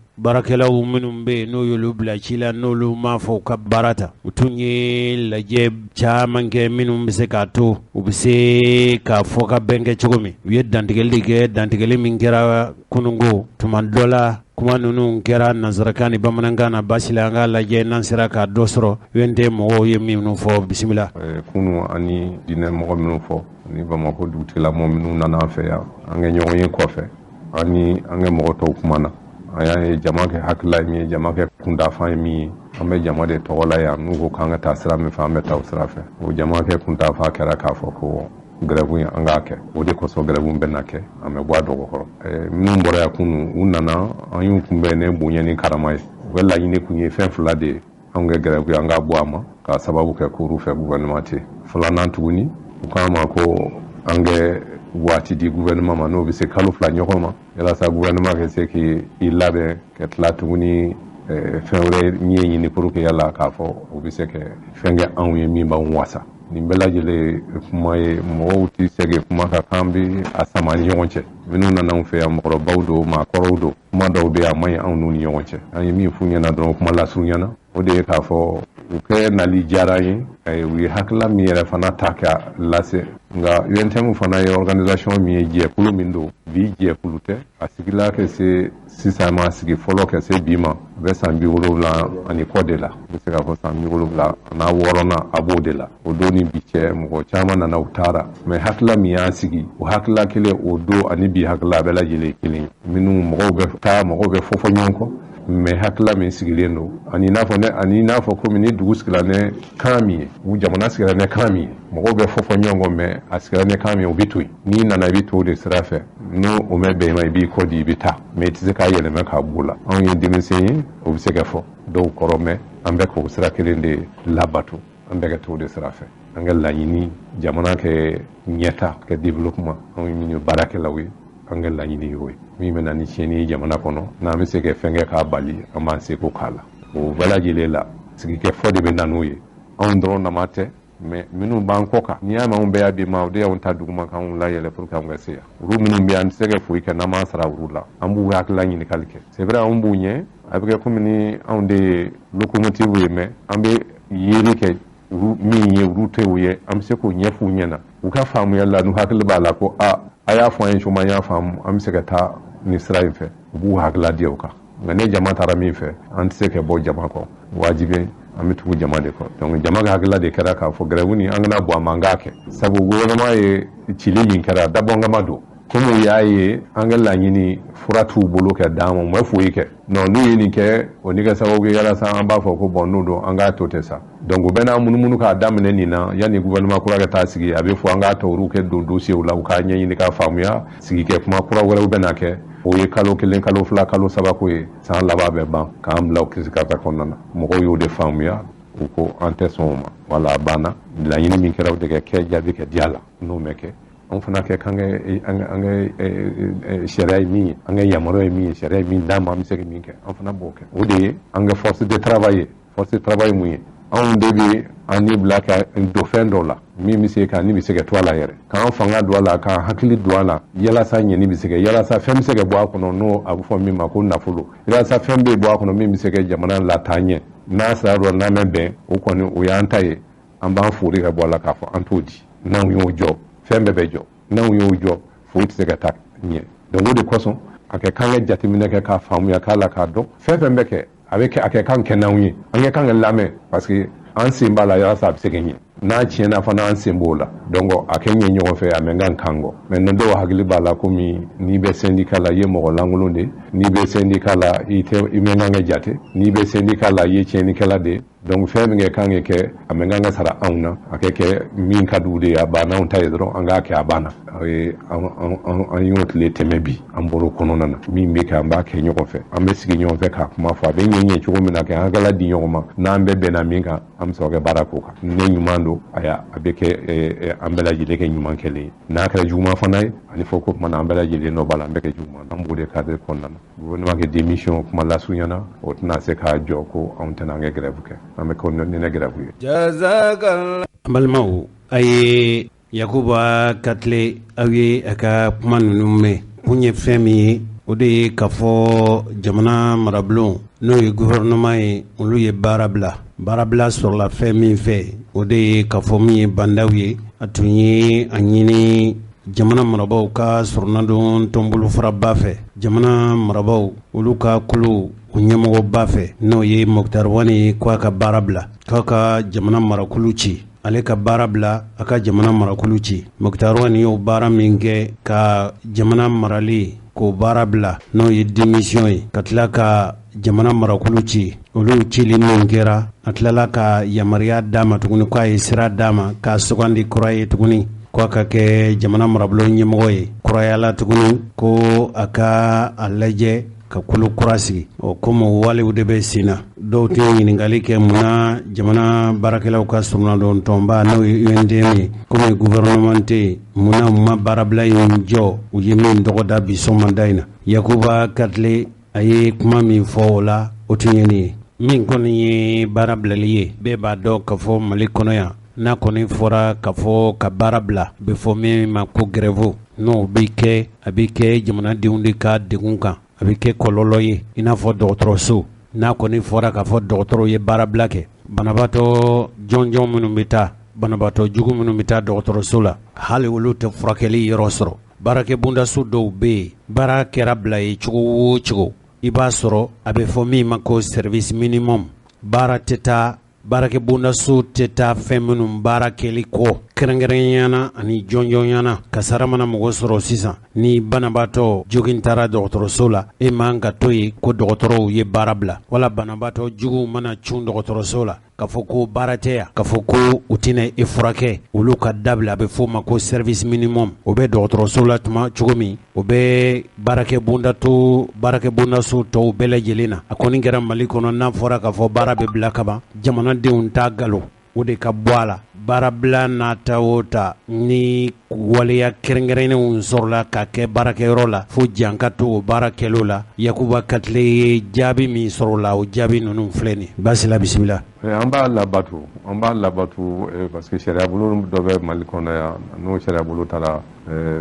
minnu bɛ yen n'o y'olu bila ci la, n'olu m'a fɔ u ka baara ta. U tun ye lajɛ caman kɛ minnu bɛ se k'a to u bɛ se k'a fɔ ka bɛn kɛ cogo min. U ye dantigɛli kɛ, dantigɛli min kɛra kununko. Tuma dɔ la, kuma ninnu kɛra nansarakan ni bamanankan na. Basi la, an k'a lajɛ n'an sera k'a dɔ sɔrɔ UNTM mɔgɔw ye minnu fɔ. Bisimila. Kunu, ani diinɛ mɔgɔ minnu fɔ ani Bamakɔ dugutigila minnu nana an fɛ yan, an kɛ ɲɔgɔn ye kɔfɛ, ani an kɛ mɔgɔ tɔw kuma na, an y'a ye jama kɛ hakilila ye min ye, jama kɛ kundafan ye min ye. An bɛ jama de tɔgɔ la yan. N'u ko k'an ka taa sira min fɛ, an bɛ taa o sira fɛ. O jama kɛ kuntafa kɛra k'a fɔ ko grève in, an k'a kɛ. O de kosɔn grève bɛ na kɛ, an bɛ bɔ a dɔgɔkɔrɔ. Minnu bɔra yan kunu, u nana, an y'u kunbɛn ne bonya ni karama ye. U ka laɲini kun ye fɛn fila de ye: anw kɛ grève, an k'a bɔ a ma k'a sababu kɛ k'olu fɛ gouvernement tɛ. Filanan tuguni, u k'an ma ko an kɛ waati di gouvernement ma, n'o bɛ se kalo 2 ɲɔgɔn ma, walasa gouvernement ka se k'i labɛn ka tila tuguni fɛn wɛrɛ ɲɛ ɲini pour que yala k'a fɔ u bɛ se ka fɛn kɛ anw ye min b'anw wasa. Nin bɛɛ lajɛlen kuma ye, mɔgɔw tɛ se kuma ka k'an bɛ a sama ni ɲɔgɔn cɛ. Minnu nana anw fɛ yan, mɔgɔkɔrɔbaw don, maakɔrɔw don, kuma dɔw bɛ yen, a man ɲi anw n'u ni ɲɔgɔn cɛ. An ye min f'u ɲɛna dɔrɔn, kuma lasurunya na, o de ye k'a fɔ u kɛ nali diyara an ye, u ye hakilila min yɛrɛ fana ta k'a lase. Nka UNTM fana ye organisation min ye, jɛkulu min don, bi jɛkulu tɛ, a sigila ka se sisan ma, sigi fɔlɔ ka se bi ma. A bɛ san 70 ani kɔ de la, n bɛ se k'a fɔ san 76 a b'o de la. O don ni bi cɛ, mɔgɔ caman nana, u taara, mais hakilila min y'an sigi, o hakilila kelen o don ani bi hakilila a bɛɛ lajɛlen kelen. Minnu mɔgɔw bɛ taa, mɔgɔw bɛ fɔ fɔ ɲɔgɔn kɔ, mais hakilila min sigilen don ani n'a fɔ ne ani n'a fɔ komi ni dugu sigira ne kan min ye, u jamana sigira ne kan min ye, mɔgɔw bɛ fɔ fɔ ɲɔgɔn kɔ, mais a sigira ne kan min ye, o bɛ to yen. N'i nana, i bɛ to o de sira fɛ. N'o o mɛ bɛn i ma, i b'i kɔ di, i bɛ taa, mais i tɛ se k'a yɛlɛma k'a b'o la. Anw ye denmisɛn ye, o bɛ se ka fɔ dɔw kɔrɔ, mais an bɛ k'o sira kelen de labato, an bɛ ka to o de sira fɛ. An ka laɲini, jamana kɛ ɲɛta, kɛ développement. Anw ye min ye baarakɛlaw ye, an ka laɲini y'o ye. Min bɛ na ni tiɲɛni ye jamana kɔnɔ, n'an bɛ se ka fɛn kɛ k'a bali, an b'an seko k'a la. O bɛɛ lajɛlen la, sigikafɔ de bɛ na n'o ye. Anw dɔrɔn nama tɛ, mais minnu b'an kɔ kan, n'i y'a mɛn anw bɛɛ y'a bi ma, o de y'anw ta duguma k'anw layɛlɛ pour que anw ka se yan. Olu minnu bɛ yan, an tɛ se ka foyi kɛ n'an m'an sara olu la. An b'u hakilila ɲininkali kɛ. C'est vrai, anw b'u ɲɛ, a bɛ kɛ komi ni anw de ye locomotive ye, mais an bɛ yeli kɛ olu min ye, olu tɛ o ye. An bɛ se k'o ɲɛf'u ɲɛna u ka faamuya la, n'u hakili b'a la ko a a y'a fɔ an ye cogo min, an y'a faamu, an bɛ se ka taa nin sira in fɛ. U b'u hakilila di o kan. Nka ni jama taara min fɛ, an tɛ se ka bɔ jama kɔ, wajibi an bɛ tugu jama de kɔ. Donc jama ka hakilila de kɛra k'a fɔ grève nin, an kana bɔ a ma, an k'a kɛ, sabu gouvernement ye cili min kɛra dabɔnkama don. Komi u y'a ye an ka laɲini fura t'u bolo ka d'an ma, u ma foyi kɛ. Non, n'u ye nin kɛ, o ni kɛ sababu ye yalasa an b'a fɔ ko bon, n'o don, an k'a to ten sa. Donc u bɛna munumunu k'a daminɛ nin na yanni gouvernement kura ka taa sigi. A bɛ fɔ an k'a tɔ olu kɛ don dossier la, u k'a ɲɛɲini k'a faamuya. Sigi kɛ kuma kura wɛrɛw bɛna kɛ, o ye kalo 1, kalo 2, kalo 3 ko ye. San laban bɛ ban k'an bila o crise karata kɔnɔna na. Mɔgɔw y'o de faamuya, u ko an tɛ sɔn o ma. Wala a banna. Laɲini min kɛra, o de kɛ kɛ jaabi kɛ di a la. N'o ma kɛ, anw fana kɛ k'an kɛ an ka sariya ye min ye, an ka yamaruya ye min ye, sariya ye min d'an ma, an bɛ se ka min kɛ, an fana b'o kɛ. O de ye an ka force de travail ye. Force de travail mun ye? Anw de bɛ an ni bila ka don fɛn dɔ la min bɛ se ka ni bɛ se ka to a la yɛrɛ, k'an fanga don a la, k'an hakili don a la, yalasa ɲɛni bɛ se kɛ, yalasa fɛn bɛ se ka bɔ a kɔnɔ, n'o a bɛ fɔ min ma ko nafolo, yalasa fɛn bɛ bɔ a kɔnɔ min bɛ se ka jamana lataa ɲɛ. N'a sera dɔ n'an bɛ bɛn, o kɔni o y'an ta ye. An b'an fori ka bɔ a la k'a fɔ an t'o di. N'anw y'o jɔ, fɛn bɛɛ bɛ jɔ. N'anw y'o jɔ, foyi tɛ se ka taa ɲɛ. Donc o de kosɔn a kɛ k'an ka jateminɛ kɛ k'a faamuya k'a la, k'a dɔn fɛn fɛn bɛ kɛ, a bɛ kɛ, a kɛ kan kɛ n'anw ye, an kɛ kan ka lamɛn, parce que an sen b'a la yalasa a bɛ se ka ɲɛ. N'a tiɲɛna fana, an sen b'o la. Donc a kɛ ɲɛ ɲɔgɔn fɛ, a mɛ kan kan kɔ. Mais ni dɔw hakili b'a la komi n'i bɛ syndicat la, i ye mɔgɔ lankolon de, n'i bɛ syndicat la, i tɛ i mɛ kan ka jate, n'i bɛ syndicat la, i ye tiɲɛnikɛla de ye. Donc fɛn min kɛ kan ka kɛ, a mɛ kan ka sara anw na, a kɛ kɛ min ka d'u de ye, a banna, anw ta ye dɔrɔn, an k'a kɛ, a banna. An y'o tile tɛmɛ bi, an bɔr'o kɔnɔna na. Min bɛ kɛ, an b'a kɛ ɲɔgɔn fɛ, an bɛ sigi ɲɔgɔn fɛ k'a kuma fɔ, a bɛ ɲɛ ɲɛ cogo min na, kɛ an hakilila di ɲɔgɔn ma. N'an bɛɛ bɛnna min kan, an bɛ sɔrɔ ka baara k'o kan. Ne ɲuman don, aya, a bɛ kɛ an bɛɛ lajɛlen kɛ ɲuman kɛlen ye. N'a kɛra juguman fana ye, ani fɔ ko tuma na an bɛɛ lajɛlen nɔ b'a la, an bɛ kɛ juguman, an b'o de cadre kɔnɔna na. Gouvernement kɛ démission kuma lasurunya na, o tɛna se k'a jɔ ko anw tɛna an kɛ grève kɛ. An bɛ kɛ ni grève ye. An balimaw, a ye Yakuba Katile, aw ye a ka kuma ninnu mɛn. Kun ye fɛn min ye, o de ye k'a fɔ jamana marabulon, n'o ye gouvernement ye, olu ye baara bila. Baarabila sɔrɔla fɛn min fɛ, o de ye k'a fɔ min ye bandaw ye, a tun ye a ɲini jamana marabaaw ka sɔrɔnadon tɔnbolofaraba fɛ, jamana marabaaw olu ka kulu o ɲɛmɔgɔba fɛ, n'o ye Moctar Ouane ye, k'a ka baara bila, k'a ka jamana marakulu ci, ale ka baara bila, a ka jamana marakulu ci. Moctar Ouane y'o baara min kɛ ka jamana marali k'o baara bila, n'o ye démission ye, ka tila ka jamana marakulu ci, olu cili min kɛra, a tilala ka yamaruya d'a ma tuguni, k'a ye sira d'a ma k'a sugandi kura ye tuguni, k'a ka kɛ jamana marabulon ɲɛmɔgɔ ye kurayala tuguni, ko a ka a lajɛ ka kolo kura sigi. Ɔ, komi walew de bɛ sen na, dɔw tɛ ɲininkali kɛ munna jamana baarakɛlaw ka surunadon tɔnba, n'o ye UNTM ye, komi gouvernement tɛ yen, munna u ma baarabila in jɔ, u ye min tɔgɔ da bi sɔgɔmada in na. Yakuba Katile, a ye kuma min fɔ o la, o tun ye nin ye. Min kɔni ye baara bilali ye, bɛɛ b'a dɔn k'a fɔ Mali kɔnɔ yan, n'a kɔni fɔra k'a fɔ ka baara bila, bɛ fɔ min ma ko grève, n'o bɛ kɛ, a bɛ kɛ jamanadenw de ka degun kan, a bɛ kɛ kɔlɔlɔ ye. I n'a fɔ dɔgɔtɔrɔso, n'a kɔni fɔra k'a fɔ dɔgɔtɔrɔw ye baarabila kɛ, banabaatɔ jɔnjɔn minnu bɛ taa, banabaatɔ jugu minnu bɛ taa dɔgɔtɔrɔso la, hali olu tɛ furakɛli yɔrɔ sɔrɔ. Baarakɛ bondaso dɔw bɛ yen, baara kɛra bila ye cogo o cogo, I b'a sɔrɔ a bɛ fɔ min ma ko service minimum, baara tɛ taa, baarakɛbondaso tɛ taa fɛn minnu baara kɛli kɔ kɛrɛnkɛrɛnya na ani jɔnjɔnya na. Kasara mana mɔgɔ sɔrɔ sisan, ni banabaatɔ jogin taara dɔgɔtɔrɔso la, e man ka to yen ko dɔgɔtɔrɔw ye baara bila, wala banabaatɔ juguw mana cun dɔgɔtɔrɔso la, k'a fɔ ko baara tɛ yan, k'a fɔ ko u tɛna e furakɛ, olu ka dabila. A bɛ f'o ma ko service minimum. O bɛ dɔgɔtɔrɔso la tuma cogo min, o bɛ baarakɛbondato baarakɛbondaso tɔw bɛɛ lajɛlen na. A kɔni kɛra Mali kɔnɔ, n'a fɔra k'a fɔ baara bɛ bila kaban, jamanadenw t'a galo o de ka bɔ a la. Baarabila n'a ta o ta, ni waleya kɛrɛnkɛrɛnnenw sɔrɔla ka kɛ baarakɛyɔrɔ la, fo jan ka to o baara kɛlɛ la. Yakuba Katile ye jaabi min sɔrɔ la, o jaabi ninnu filɛ nin. Basila, bisimila. An b'a labato, an b'a labato, parce que sariya bolo dɔ bɛ Mali kɔnɔ yan. N'o sariya bolo taara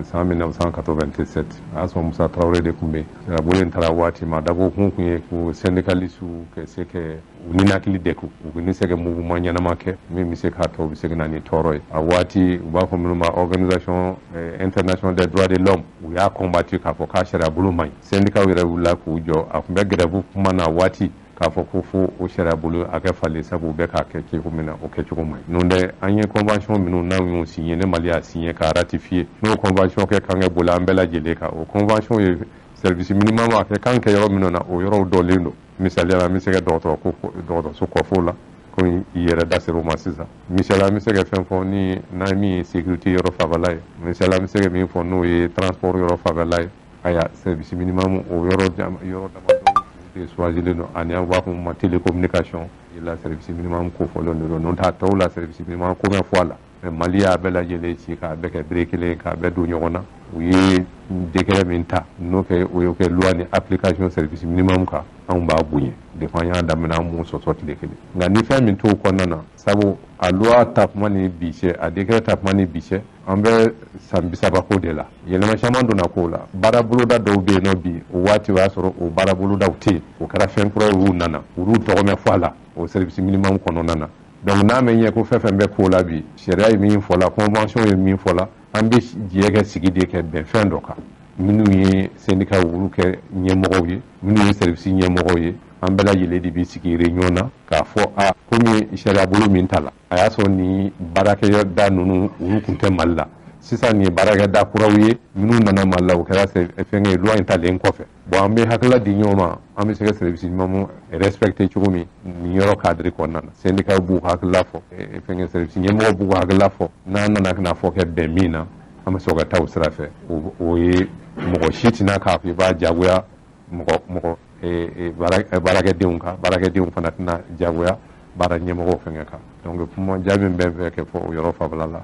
san 1987, a y'a sɔrɔ Musa Tarawele de tun bɛ yen. Sariya bolo in taara waati ma, a dabɔ kun ye ko syndicalistes ka se ka u ninakili degun, u ni se ka mouvement ɲɛnama kɛ min bɛ se k'a to u bɛ se ka na ni tɔɔrɔ ye. A waati, u b'a fɔ minnu ma Organisation internationale des droits de l'homme, u y'a combattu k'a fɔ k'a sariya bolo man ɲi. Syndicat yɛrɛ wulila k'u jɔ, a tun bɛ grève kuma na waati, k'a fɔ ko fo o sariya bolo a kɛ falen, sabu u bɛ k'a kɛ cogo min na, o kɛcogo man ɲi. N'o tɛ, an ye convention minnu n'anw y'o signé, ne Mali y'a signé k'a ratifié, n'o convention kɛ kan kɛ boli an bɛɛ lajɛlen kan. O convention ye service minimum a kɛ kan kɛ yɔrɔ minnu na, o yɔrɔw dɔlen don. Misaliya la, an bɛ se ka dɔgɔtɔrɔ ko dɔgɔtɔrɔso kɔfo la, komi i yɛrɛ da ser'o ma sisan. Misaliya, an bɛ se ka fɛn fɔ ni n'a min ye sécurité yɔrɔ fanfɛla ye. Misaliya, an bɛ se ka min fɔ n'o ye transport yɔrɔ fanfɛla ye. Aya, service minimum, o yɔrɔ yɔrɔ damadɔ de choisilen don, ani an b'a fɔ min ma télécommunication la, service minimum ko fɔlen de don. N'o tɛ, a tɔw la, service minimum ko bɛ fɔ a la, mais Mali y'a bɛɛ lajɛlen ci k'a bɛɛ kɛ bere kelen, k'a bɛɛ don ɲɔgɔn na. U ye décret min ta, n'o kɛ o y'o kɛ loi ni application service minimum kan, anw b'a bonya. Depuis an y'a daminɛ, an m'o sɔsɔ tile kelen. Nka ni fɛn min t'o kɔnɔna na, sabu a loi ta kuma ni bi cɛ, a décret ta kuma ni bi cɛ, an bɛ san 30 ko de la, yɛlɛma caman donna kow la. Baara boloda dɔw bɛ yen nɔ bi, o waati o y'a sɔrɔ o baara bolodaw tɛ yen. O kɛra fɛn kura ye, olu nana, olu tɔgɔ mɛn fɔ a la o service minimum kɔnɔna na. Donc n'a mɛ ɲɛ ko fɛn fɛn bɛ ko la bi, sariya ye min fɔ la, convention ye min fɔ la, an bɛ jɛ kɛ sigi de kɛ bɛn fɛn dɔ kan. Minnu ye syndicat olu kɛ ɲɛmɔgɔw ye, minnu ye service ɲɛmɔgɔw ye, an bɛɛ lajɛlen de bɛ sigi réunion na k'a fɔ a komi sariya bolo min ta la, a y'a sɔrɔ ni baarakɛda ninnu olu tun tɛ Mali la. Sisan nin ye baarakɛda kuraw ye minnu nana Mali la, o kɛra fɛnkɛ ye loi in talen kɔfɛ. Bon, an bɛ hakilila di ɲɔgɔn ma, an bɛ se ka service minimum respecter cogo min nin yɔrɔ cadre kɔnɔna na. Syndicat b'u hakilila fɔ, fɛnkɛ service ɲɛmɔgɔw b'u hakilila fɔ. N'an nana ka na fɔ kɛ bɛn min na, an bɛ sɔrɔ ka taa o sira fɛ. O ye mɔgɔ si tɛna k'a fɔ i b'a jagoya mɔgɔ mɔgɔ baarakɛdenw kan, baarakɛdenw fana tɛna jagoya baara ɲɛmɔgɔw fɛnkɛ kan. Donc kuma jaabi min bɛ fɛ kɛ fɔ o yɔrɔ fanfɛla la,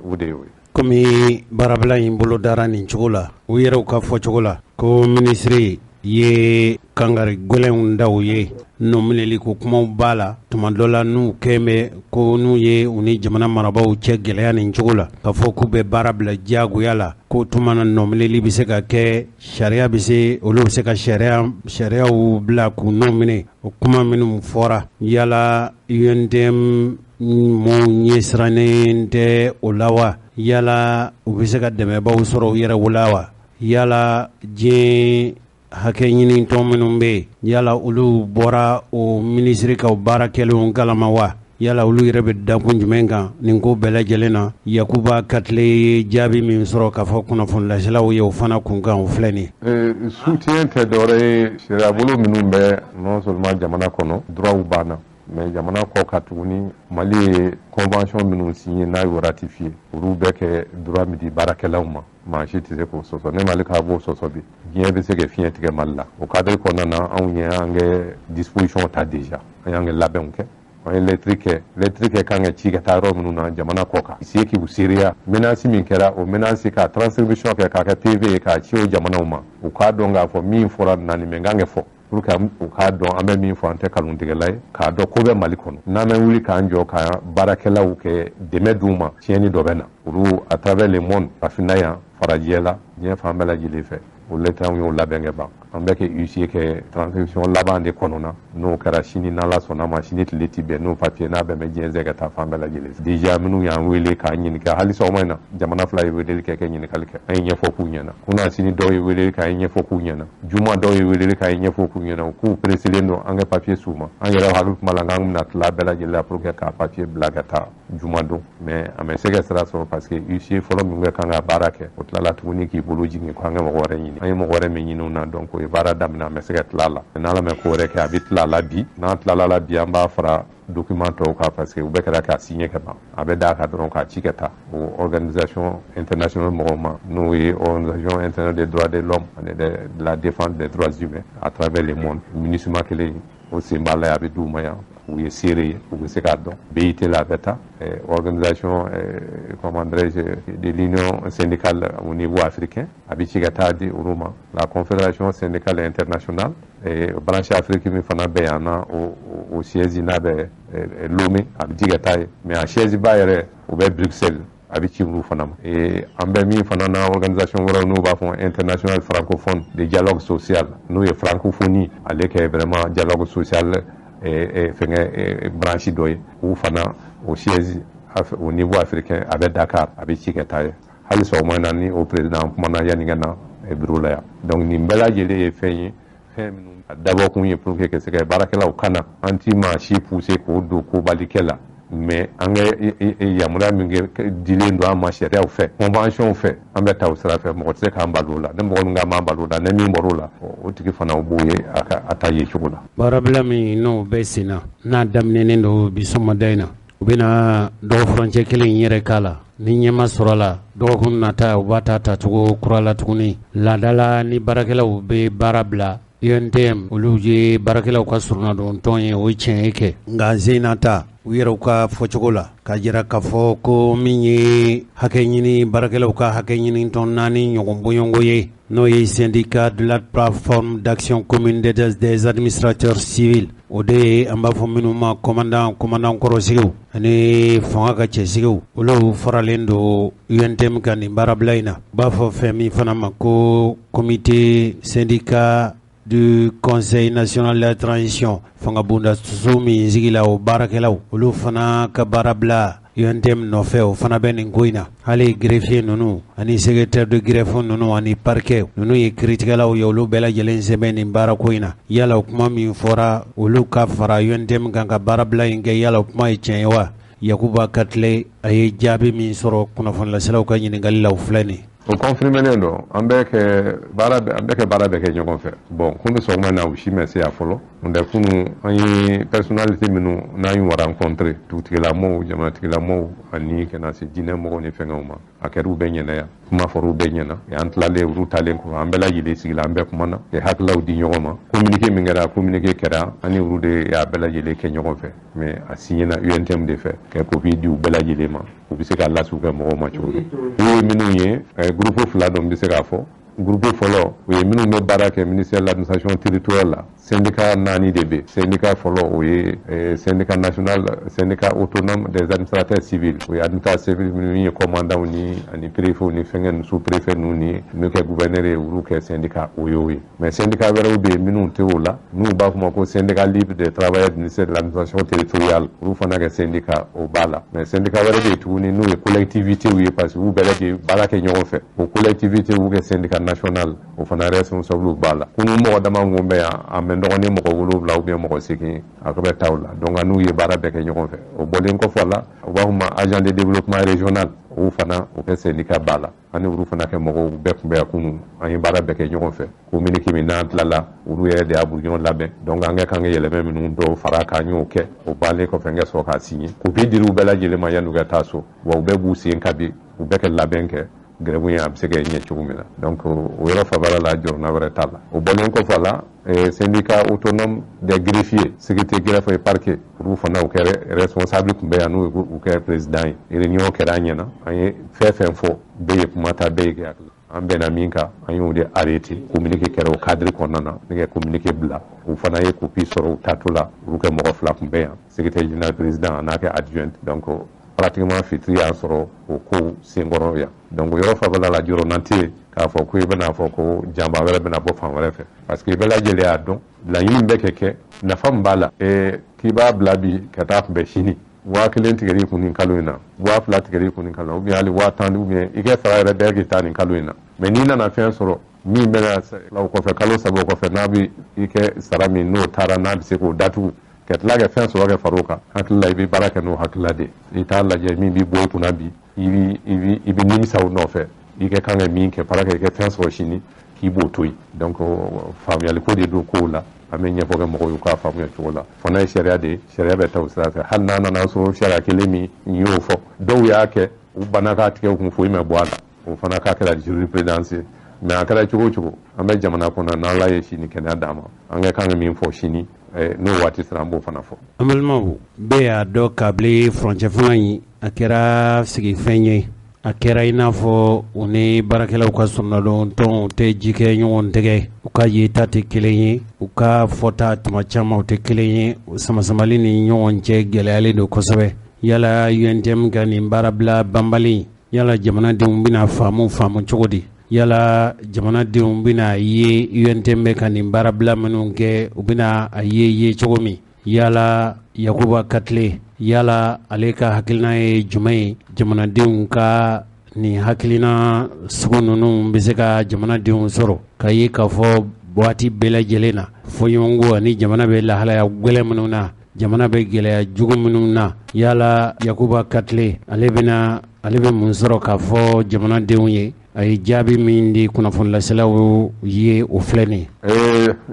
o de y'o ye. Komi baarabila in bolo dara nin cogo la, u yɛrɛw ka fɔcogo la, ko minisiri ye kangari gɛlɛnw da u ye, nɔminɛli ko kumaw b'a la tuma dɔ la, n'u kɛn bɛ ko n'u ye u ni jamana marabaaw cɛ gɛlɛya nin cogo la, k'a fɔ k'u bɛ baara bila diyagoya la, ko tuma na nɔminɛli bɛ se ka kɛ, sariya bɛ se, olu bɛ se ka sariya sariyaw bila k'u nɔ minɛ. O kuma minnu fɔra, yala UNTM mɔɔw ɲɛsirannen tɛ o la wa? Yala u bɛ se ka dɛmɛbaw sɔrɔ u yɛrɛ la wa? Yala diɲɛ hakɛ ɲini tɔn minnu bɛ yen, yala olu bɔra o minisiri ka baara kɛlenw kalama wa? Yala olu yɛrɛ bɛ dakun jumɛn kan nin ko bɛɛ lajɛlen na? Yakuba Katile ye jaabi min sɔrɔ k'a fɔ kunnafonilaselaw ye o fana kunkan, o filɛ nin ye. Soutien tɛ dɔwɛrɛ ye, sariya bolo minnu bɛ non seulement jamana kɔnɔ, droit banna, mais jamana kɔ ka tuguni, Mali ye convention minnu signé n'a y'o ratifié, olu bɛ kɛ droit min di baarakɛlaw ma, maa si tɛ se k'o sɔsɔ. Ne Mali k'a b'o sɔsɔ bi, diɲɛ bɛ se ka fiɲɛ tigɛ Mali la. O cadre kɔnɔna na, anw ye an kɛ disposition ta déjà, an y'an kɛ labɛnw kɛ, an ye lettre kɛ, lettre kɛ kan ka ci ka taa yɔrɔ minnu na jamana kɔ kan, se k'u seereya menace min kɛra, o menace ka transcription kɛ k'a kɛ PV ye k'a ci o jamanaw ma, u k'a dɔn k'a fɔ min fɔra na nin mɛ kan kɛ fɔ, pour que u k'a dɔn an bɛ min fɔ, an tɛ nkalontigɛla ye, k'a dɔn ko bɛ Mali kɔnɔ. N'an bɛ wuli k'an jɔ ka baarakɛlaw kɛ dɛmɛ d'u ma, tiɲɛni dɔ bɛ na olu à travers le monde, farafinna yan, farajɛ la, diɲɛ fan bɛɛ lajɛlen fɛ. O lettre, anw y'o labɛn kɛ ban, an bɛ kɛ huissier kɛ transcription laban de kɔnɔna. N'o kɛra sini, n'Ala sɔnna ma, sini tile ti bɛn n'o papier n'a bɛɛ bɛ jɛnsɛn ka taa fan bɛɛ lajɛlen. Déjà minnu y'an wele k'an ɲininka, hali sɔgɔma in na jamana 2 ye weleli kɛ ka ɲininkali kɛ, an ye ɲɛfɔ k'u ɲɛna. Kunna sini dɔw ye weleli kɛ, an ye ɲɛfɔ k'u ɲɛna. Juma dɔw ye weleli kɛ, an ye ɲɛfɔ k'u ɲɛna. K'u pressélen don an ka papier s'u ma. An yɛrɛ hakili tun b'a la k'an bɛna tila bɛɛ lajɛlen la pour que ka papier bila ka taa juma don, mais a ma se ka sira sɔrɔ parce que huissier fɔlɔ min kɛ kan ka baara kɛ, o tilala tuguni k'i bolo jigin ko an ka mɔgɔ wɛrɛ ɲini. An ye mɔgɔ wɛrɛ min ɲini o na, donc o ye baara daminɛ, a ma se ka tila a la. N'Ala ma ko wɛrɛ kɛ, a bɛ tila a la bi. N'an tilala la bi, an b'a fara document tɔw kan parce que u bɛɛ kɛra k'a signé ka ban. A bɛ d'a kan dɔrɔn k'a ci ka taa o organisation internationale mɔgɔw ma, n'o ye Organisation internationale des droits de l'homme ani de la défense des droits humains à travers le monde. MINUSMA kelen, o sen b'a la, a bɛ d'u ma yan, u ye seere ye, u bɛ se k'a dɔn. BIT la, a bɛ taa organisation, comment dirais-je, de l'union syndicale au niveau africain, a bɛ ci ka taa di olu ma. La Confédération syndicale internationale, branche Afrique min fana bɛ yan na, o siège n'a bɛ Lomé, a bɛ ci ka taa yen. Mais a siège ba yɛrɛ, o bɛ Bruxelles, a bɛ ci olu fana ma. An bɛ min fana na, organisation wɛrɛw n'u b'a fɔ International francophone de dialogue social, n'o ye Francophonie, ale kɛ vraiment dialogue social fɛngɛ branche dɔ ye, u fana o siège au niveau africain a bɛ Dakar, a bɛ ci ka taa ye. Hali sɔgɔma in na ni o président kumana yanni ka na bureau la yan. Donc nin bɛɛ lajɛlen ye fɛn ye, fɛn minnu a dabɔ kun ye pour que ka se ka baarakɛlaw kana. An ti maa si pousser k'o don kobalikɛ la, mais an ka yamaruya min kɛ dilen don an ma sariyaw fɛ, convention fɛ, an bɛ taa o sira fɛ. Mɔgɔ tɛ se k'an balo o la. Ni mɔgɔ min k'an b'an balo o la, ni min bɔr'o la, o tigi fana o b'o ye a ka a ta ye cogo la. Baarabila min n'o bɛ sen na, n'a daminɛnen don bi sɔgɔmada in na, u bɛna dɔgɔfurancɛ kelen in yɛrɛ k'a la. Ni ɲɛma sɔrɔ a la, dɔgɔkun nata u b'a ta tacogo kura la tuguni. Laadala ni baarakɛlaw bɛ baara bila, UNTM, olu ye baarakɛlaw ka surunadon tɔn ye, o ye tiɲɛ ye kɛ. Nka zena ta, u yɛrɛw ka fɔcogo la, k'a jira k'a fɔ ko min ye hakɛ ɲini, baarakɛlaw ka hakɛ ɲini tɔn 4 ɲɔgɔn bɔɲɔgɔnko ye, n'o ye Syndicat de la plateforme d'action commune des administrateurs civils, o de ye an b'a fɔ minnu ma commandant, commandant kɔrɔsigiw ani fanga ka cɛsigiw, olu faralen don UNTM ka nin baarabila in na. U b'a fɔ fɛn min fana ma ko Comité syndicat du Conseil national de la transition, fanga bondaso min sigila, o baarakɛlaw, olu fana ka baara bila UNTM nɔfɛ, o fana bɛ nin ko in na. Hali greffier ninnu ani secrétaire de greffe ninnu ani parquet ninnu ye kiiritigɛlaw ye, olu bɛɛ lajɛlen sɛbɛn nin baarako in na. Yala o kuma min fɔra, olu ka fara UNTM kan ka baarabila in kɛ, yala o kuma ye tiɲɛ ye wa? Yakuba Katile, a ye jaabi min sɔrɔ kunnafonilaselaw ka ɲininkali la, o filɛ nin. O confirmé don. An bɛ kɛ baara, an bɛ kɛ baara bɛɛ kɛ ɲɔgɔn fɛ. Bon, kunu sɔgɔma na, u si ma se yan fɔlɔ. N tɛ kunu an ye personnalité minnu n'an y'u rencontré, dugutigilamɔgɔw, jamanatigilamɔgɔw, ani ka na se diinɛ mɔgɔw ni fɛngɛw ma, a kɛra u bɛɛ ɲɛna yan, kuma fɔra u bɛɛ ɲɛna. An tilalen, olu talen kɔfɛ, an bɛɛ lajɛlen sigila, an bɛɛ kumana ka hakililaw di ɲɔgɔn ma. Communiqué min kɛra, communiqué kɛra, an ni olu de y'a bɛɛ lajɛlen kɛ ɲɔgɔn fɛ, mais a signé na UNTM de fɛ ka copie di u bɛɛ lajɛlen ma, u bɛ se ka lase u kɛ mɔgɔw ma cogo min. U ye minnu ye, groupe 2 dɔ, n bɛ se k'a fɔ groupe fɔlɔ, o ye minnu bɛ baara kɛ ministère de l'Administration territoriale la. Syndicat 4 de bɛ. Syndicat fɔlɔ, o ye syndicat national, syndicat autonome des administrateurs civils, o ye administrateur civil minnu ye commandant ni ani préfet ni fɛngɛ, sous préfet ninnu ni minnu kɛ gouverneur ye, olu kɛ syndicat, o y'o ye. Mais syndicat wɛrɛw bɛ yen minnu tɛ o la, n'u b'a fɔ ma ko Syndicat libre des travailleurs du ministère de l'Administration territoriale, olu fana kɛ syndicat, o b'a la. Mais syndicat wɛrɛ bɛ yen tuguni, n'o ye collectivité ye, parce que u bɛɛ de baara kɛ ɲɔgɔn fɛ, o collectivité u kɛ syndicat national, o fana responsable b'a la. Kunu mɔgɔ dama mun bɛ yan, a mɛ dɔgɔnin mɔgɔ 7 ou bien mɔgɔ 8, a bɛ taa o la. Donc n'u ye baara bɛɛ kɛ ɲɔgɔn fɛ. O bɔlen kɔfɛ a la, u b'a fɔ ma agent de développement régional, o fana o kɛ syndicat b'a la. Ani olu fana kɛ mɔgɔw bɛɛ tun bɛ yan kunu, an ye baara bɛɛ kɛ ɲɔgɔn fɛ. Communiqué min n'an tilala, olu yɛrɛ de y'a ɲɔgɔn labɛn. Donc an kɛ kan ka yɛlɛmɛ minnu dɔw fara kan, y'o kɛ. O bannen kɔfɛ, n ka sɔrɔ k'a signé. Copie dir'u bɛɛ lajɛlen ma yan'u ka taa so. Wa u bɛɛ b'u sen ka bi, u bɛɛ kɛ labɛn kɛ grève ye, a bɛ se ka ɲɛ cogo min na. Donc o yɔrɔ fanfɛla la, jɔrɔna wɛrɛ t'a la. O bɔlen kɔfɛ a la, syndicat autonome des greffiers, secrétaire greffe et parquet, olu fana u kɛ responsable tun bɛ yan, n'u u kɛ président ye. Réunion kɛra an ɲɛna, an ye fɛn fɛn fɔ, bɛɛ ye kuma ta, bɛɛ ye kɛ hakili, an bɛnna min kan, an y'o de arrêté. Communiqué kɛra o cadre kɔnɔna na, ne kɛ communiqué bila, u fana ye copie sɔrɔ u taatɔ la. Olu kɛ mɔgɔ 2 tun bɛ yan, secrétaire général président a n'a kɛ adjoint. Donc pratiquement fitiri y'an sɔrɔ o kow senkɔrɔ yan. Donc o yɔrɔ fanfɛla la, jɔrɔna tɛ yen. K'a fɔ ko i bɛna fɔ ko janba wɛrɛ bɛna bɔ fan wɛrɛ fɛ, parce que bɛɛ lajɛlen y'a dɔn laɲini bɛ kɛ kɛ nafa min b'a la. K'i b'a bila bi ka taa kunbɛn sini, 1000 tigɛr'i kun nin kalo in na, 2000 tigɛr'i kun nin kalo, ou bien hali 10 000, ou bien i kɛ sara yɛrɛ bɛɛ k'i taa nin kalo in na. Mais n'i nana fɛn sɔrɔ min bɛna o kɔfɛ, kalo 3 kɔfɛ, n'a bɛ i kɛ sara min n'o taara, n'a bɛ se k'o datugu ka tila ka fɛn sɔrɔ ka far'o kan, hakili la i bɛ baara kɛ n'o hakilila de ye. I t'a lajɛ min b'i bɔ i kunna bi, i bɛ nimisa o nɔfɛ. I ka kan ka min kɛ para i ka fɛn sɔrɔ sini, k'i b'o to yen. Donc faamuyali ko de don kow la. An bɛ ɲɛfɔ kɛ mɔgɔw ye u k'a faamuya cogo la. Fana ye sariya de ye, sariya bɛ ta o sira fɛ. Hali n'a nana sɔrɔ sariya kelen min n y'o fɔ, dɔw y'a kɛ, u banna k'a tigɛ u kun, foyi ma bɔ a la, o fana k'a kɛra jurisprudence ye. Mais a kɛra cogo o cogo, an bɛ jamana kɔnɔ, n'Ala ye sini kɛnɛya d'an ma, an ka kan ka min fɔ sini, n'o waati sera, an b'o fana fɔ. An balimaw, bɛɛ y'a dɔn kabini furancɛ fanga in a kɛra sigifɛn ye, a kɛra i n'a fɔ u ni baarakɛlaw ka sɔrɔdɔn tɛ ji kɛ ɲɔgɔn tɛgɛ, u ka yeta tɛ kelen ye, u ka fɔta tuma caman u tɛ kelen ye, samasamali ni ɲɔgɔn cɛ gɛlɛyalen don kosɛbɛ. Yala UNTM ka nin baarabila banbali, yala jamanadenw bɛna faamu faamu cogo di? Yala jamanadenw bɛna ye UNTM bɛ ka nin baarabila minnu kɛ, u bɛna a ye ye cogo min? Yala Yakuba Katile, yala ale ka hakilina ye jumɛn ye? Jamanadenw ka nin hakilina sugu ninnu bɛ se ka jamanadenw sɔrɔ ka ye k'a fɔ waati bɛɛ lajɛlen na fɔɲɔgɔnkɔ ani jamana bɛ lahalaya gɛlɛn minnu na, jamana bɛ gɛlɛya jugu minnu na, yala Yakuba Katile ale bɛna, ale bɛ mun sɔrɔ k'a fɔ jamanadenw ye? A ye jaabi min di kunnafonilaselaw ye, o filɛ nin ye.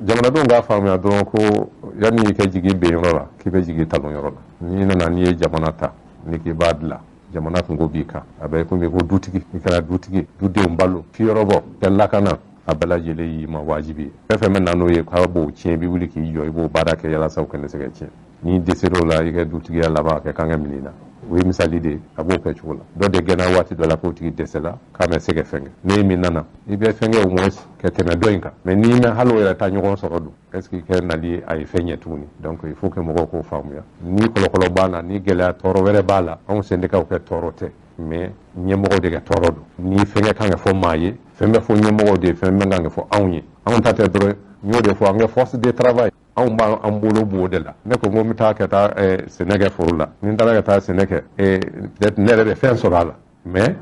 Jamanadenw k'a faamuya dɔrɔn ko yanni i ka jigin ben yɔrɔ la, k'i bɛ jigin talon yɔrɔ la. N'i nana, n'i ye jamana ta, ni k'i b'a dilan, jamana kungo b'i kan. A bɛ komi ko dutigi, i kɛra dutigi, dudenw balo, fiyɔrɔ bɔ, kɛ lakana, a bɛɛ lajɛlen y'i ma wajibi ye. Fɛn fɛn bɛ na n'o ye k'a b'o tiɲɛ, i bɛ wuli k'i jɔ, i b'o baara kɛ yalasa o kana se ka tiɲɛ. N'i dɛsɛr'o la, i ka dutigiya laban a kɛ kan ka minɛ i la. O ye misali de ye, a b'o kɛ cogo la. Dɔ de gɛnna waati dɔ la k'o tigi dɛsɛla k'a ma se ka fɛn kɛ. Ne min nana, i bɛ fɛn kɛ au moins ka tɛmɛ dɔ in kan. Mais n'i ma hali o yɛrɛ ta ɲɔgɔn sɔrɔ dun, est ce que i kɛ nali a ye fɛn ɲɛ tuguni? Donc il faut que mɔgɔw k'o faamuya. Ni kɔlɔkɔlɔ b'a la, ni gɛlɛya tɔɔrɔ wɛrɛ b'a la, anw syndicats kɛ tɔɔrɔ tɛ, mais ɲɛmɔgɔw de ka tɔɔrɔ don. Ni fɛnkɛ kan ka fɔ maa ye, fɛn bɛ fɔ ɲɛmɔgɔw de ye, fɛn bɛ kan ka fɔ anw ye. Anw ta tɛ dɔrɔn, n y'o de fɔ, an kɛ force de travail, anw b'an bolo b'o de la. Ne ko n ko n bɛ taa ka taa sɛnɛ kɛ foro la. Ni n taara ka taa sɛnɛ kɛ, peut-être ne yɛrɛ bɛ fɛn sɔrɔ a la, mais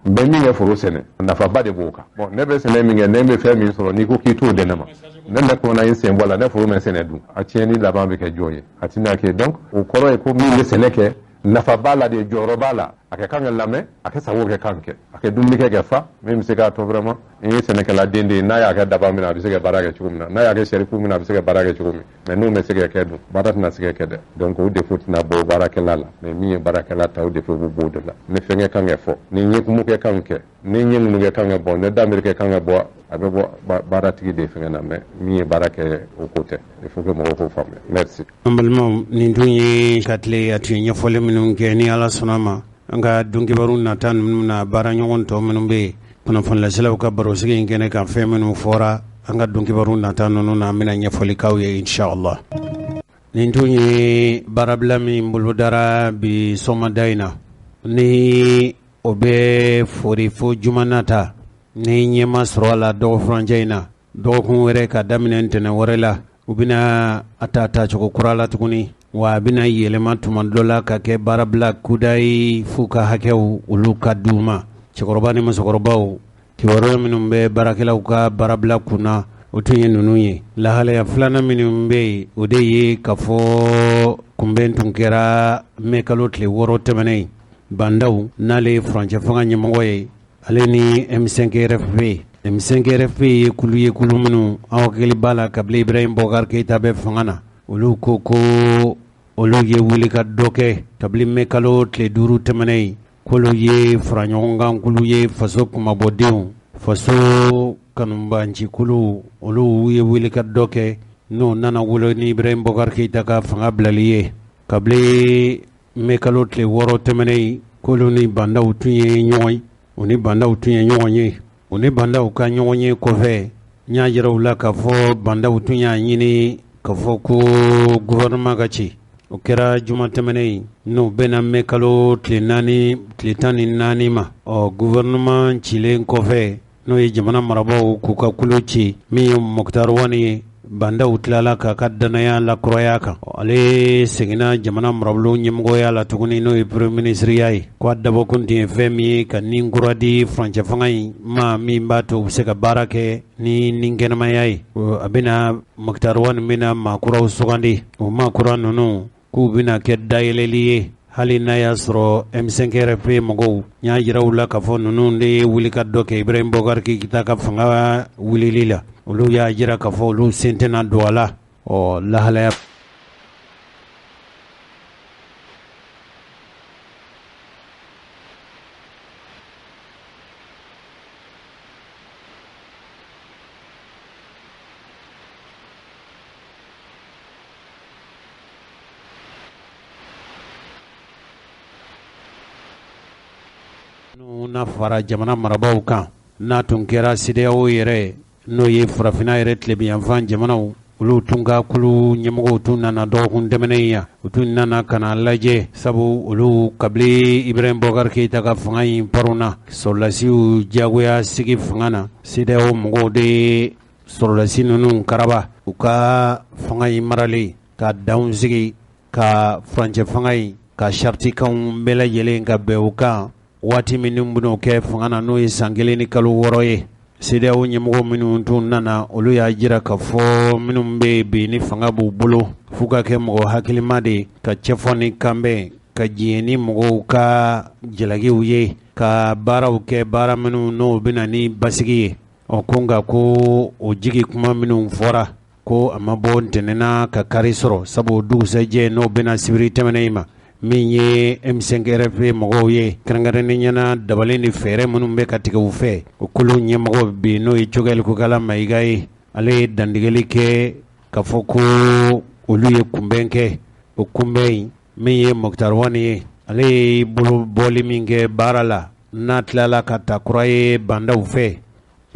n bɛ min kɛ foro sɛnɛ, nafaba de b'o kan. Bon, ne bɛ sɛnɛ min kɛ, ne bɛ fɛn min sɔrɔ, n'i ko k'i t'o di ne ma, ne bɛ kɔnɔ n sen bɔ a la, ne foro bɛ sɛnɛ dun, a tiɲɛni laban bɛ kɛ jɔn ye? A tɛna kɛ. Donc o kɔrɔ ye ko min bɛ sɛnɛ kɛ, nafa b'a la de, jɔyɔrɔ b'a la, a kɛ kan ka lamɛn, a kɛ sago kɛ kan kɛ, a kɛ dumuni kɛ kɛ fa. Min bɛ se k'a to vraiment n ye sɛnɛkɛla den de ye, n'a y'a kɛ daba min na, a bɛ se ka baara kɛ cogo min na, n'a y'a kɛ sɛrifu min na, a bɛ se ka baara kɛ cogo min. Mais n'o ma se ka kɛ dun, baara tɛna se ka kɛ dɛ. Donc o défaut tɛna bɔ baarakɛla la, mais min ye baarakɛla ta, o défaut bɛ bɔ o de la. Ni fɛnkɛ kan ka fɔ, ni ɲɛkumu kɛ kan kɛ, ni ɲɛ minnu kɛ kan ka bɔ, ni damiri kɛ kan ka bɔ, a bɛ bɔ baaratigi de fɛngɛ na. Mais min ye baara kɛ, o ko tɛ. Il faut que mɔgɔw k'o faamuya. Merci. An balimaw, nin tun ye ka tile a tun ye ɲɛfɔli minnu kɛ. Ni Ala sɔnna ma, an ka donkibaru nata ninnu na, baara ɲɔgɔn tɔ minnu bɛ yen, kunnafonilaselaw ka barosigi in kɛnɛ kan, fɛn minnu fɔra an ka donkibaru nata ninnu na, an bɛna ɲɛfɔli k'aw ye inshallah. Nin tun ye baarabila min bolodara bi sɔgɔmada in na, ni o bɛ fori fo juma nata. Ni ɲɛma sɔrɔ a la dɔgɔfurancɛ in na, dɔgɔkun wɛrɛ ka daminɛ ntɛnɛn wɛrɛ la, u bɛna a ta tacogo kura la tuguni, wa a bɛna yɛlɛma tuma dɔ la ka kɛ baarabila kudayi f'u ka hakɛw olu ka di u ma. Cɛkɔrɔba ni musokɔrɔbaw, kibaruya minnu bɛ baarakɛlaw ka baarabila kun na, o tun ye ninnu ye. Lahalaya filanan minnu bɛ yen, o de ye k'a fɔ kunbɛn tun kɛra mɛ kalo tile 6 tɛmɛnen. Bah N'Daw, n'ale ye furancɛ fanga ɲɛmɔgɔ ye, ale ni M5 RFP. M5 RFP ye kulu ye, kulu minnu aw hakili b'a la kabini Ibrahim Boubacar Keïta bɛ fanga na, olu ko ko olu ye wuli ka dɔ kɛ kabini mɛ kalo tile 5 tɛmɛnen, k'olu ye faraɲɔgɔnkan kulu ye, faso kunmabɔdenw, faso kanubancikulu. Olu ye wuli ka dɔ kɛ, n'o nana wolo ni Ibrahim Boubacar Keïta ka fanga bilali ye kabini mɛ kalo tile 6 tɛmɛnen, k'olu ni Bah N'Daw tun ye ɲɔgɔn ye. U ni Bah N'Daw tun ye ɲɔgɔn ye. U ni Bah N'Daw ka ɲɔgɔn ye kɔfɛ, n y'a jira u la k'a fɔ Bah N'Daw tun y'a ɲini k'a fɔ ko gouvernement ka ci. O kɛra juma tɛmɛnen, n'o bɛnna mɛ kalo tile 4, tile 14 ma. Ɔ, gouvernement cilen kɔfɛ, n'o ye jamana marabaaw k'u ka kulu ci min ye Moctar Ouane ye. Ba Ndaw tilala k'a ka dannaya lakuraya kan, ale seginna jamana marabolo ɲɛmɔgɔya la tuguni, n'o ye premier ministreya ye. Ko a dabɔkun tun ye fɛn min ye, ka ni kura di furancɛ fanga in ma, min b'a to u bɛ se ka baara kɛ ni ni kɛnɛmaya ye. A bɛna Moctar Ouane bɛna maa kuraw sugandi. O maa kura ninnu k'u bɛna kɛ dayɛlɛli ye, hali n'a y'a sɔrɔ M5 RFP mɔgɔw y'a jira u la k'a fɔ ninnu de ye wuli ka dɔ kɛ Ibrahim Boubacar Keïta ka fanga wulili la. Olu y'a jira k'a fɔ olu sen tɛna don a la. Ɔ lahalaya na fara jamana marabaaw kan, n'a tun kɛra CEDEAO yɛrɛ, n'o ye farafinna yɛrɛ tilebinyanfan jamanaw, olu tun ka kulu ɲɛmɔgɔw tun nana dɔgɔkun tɛmɛnen yan. U tun nana ka na lajɛ, sabu olu kabini Ibrahim Boubacar Keïta ka fanga in paronna, sɔrɔdasiw diyagoya sigi fanga na, CEDEAO mɔgɔw de ye sɔrɔdasi ninnu karaba u ka fanga in maralen ka danw sigi, ka furancɛ fanga in ka saritikanw bɛɛ lajɛlen ka bɛn u kan waati minnu bɛn'o kɛ fanga na, n'o ye san 1 ni kalo 6 ye. CEDEAO ɲɛmɔgɔ minnu tun nana, olu y'a jira k'a fɔ minnu bɛ bi ni fanga b'u bolo, f'u ka kɛ mɔgɔ hakilima de, ka cɛfɔ ni kanbɛn, ka diɲɛ ni mɔgɔw ka jalakiw ye, ka baaraw kɛ, baara minnu n'o bɛna ni basigi ye. Ɔ ko nka ko o jigi kuma minnu fɔra, ko a ma bɔ ntɛnɛnna ka kari sɔrɔ, sabu dugusɛjɛ n'o bɛna sibiri tɛmɛnen in ma, min ye M5 RFP mɔgɔw ye, kɛrɛnkɛrɛnnenya na dabali ni fɛɛrɛ minnu bɛ ka tigɛ u fɛ, o kulu ɲɛmɔgɔ bi, n'o ye Choguel Kokalla Maïga ye, ale ye dantigɛli kɛ k'a fɔ ko olu ye kunbɛn kɛ. O kunbɛn in, min ye Moctar Ouane ye, ale ye bolo bɔli min kɛ baara la, n'a tilala ka ta kura ye Bah N'Daw fɛ,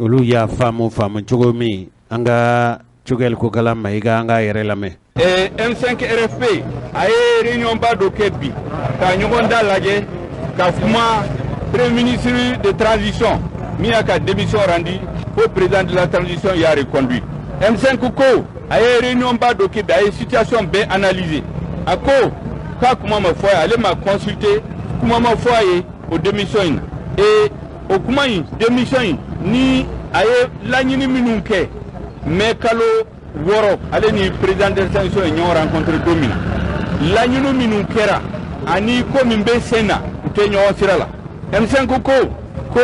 olu y'a faamu faamu cogo min, an ka Choguel Kokalla Maïga, an k'a yɛrɛ lamɛn. M5 RFP a ye réunion ba dɔ kɛ bi ka ɲɔgɔn da lajɛ, ka kuma premier ministre de transition min y'a ka démission rendu, ko président de la transition y'a reconduit. M5 ko a ye réunion ba dɔ kɛ bi, a ye situation bɛɛ analyser. A ko k'a kuma ma fɔ a ye, ale ma consulter, kuma ma fɔ a ye o démission in na. Et o kuma in, démission in ni a ye laɲini minnu kɛ mai kalo 6, ale ni président de la transition ye ɲɔgɔn rencontré don min na, laɲini minnu kɛra ani ko min bɛ sen na, u tɛ ɲɔgɔn sira la. M5 ko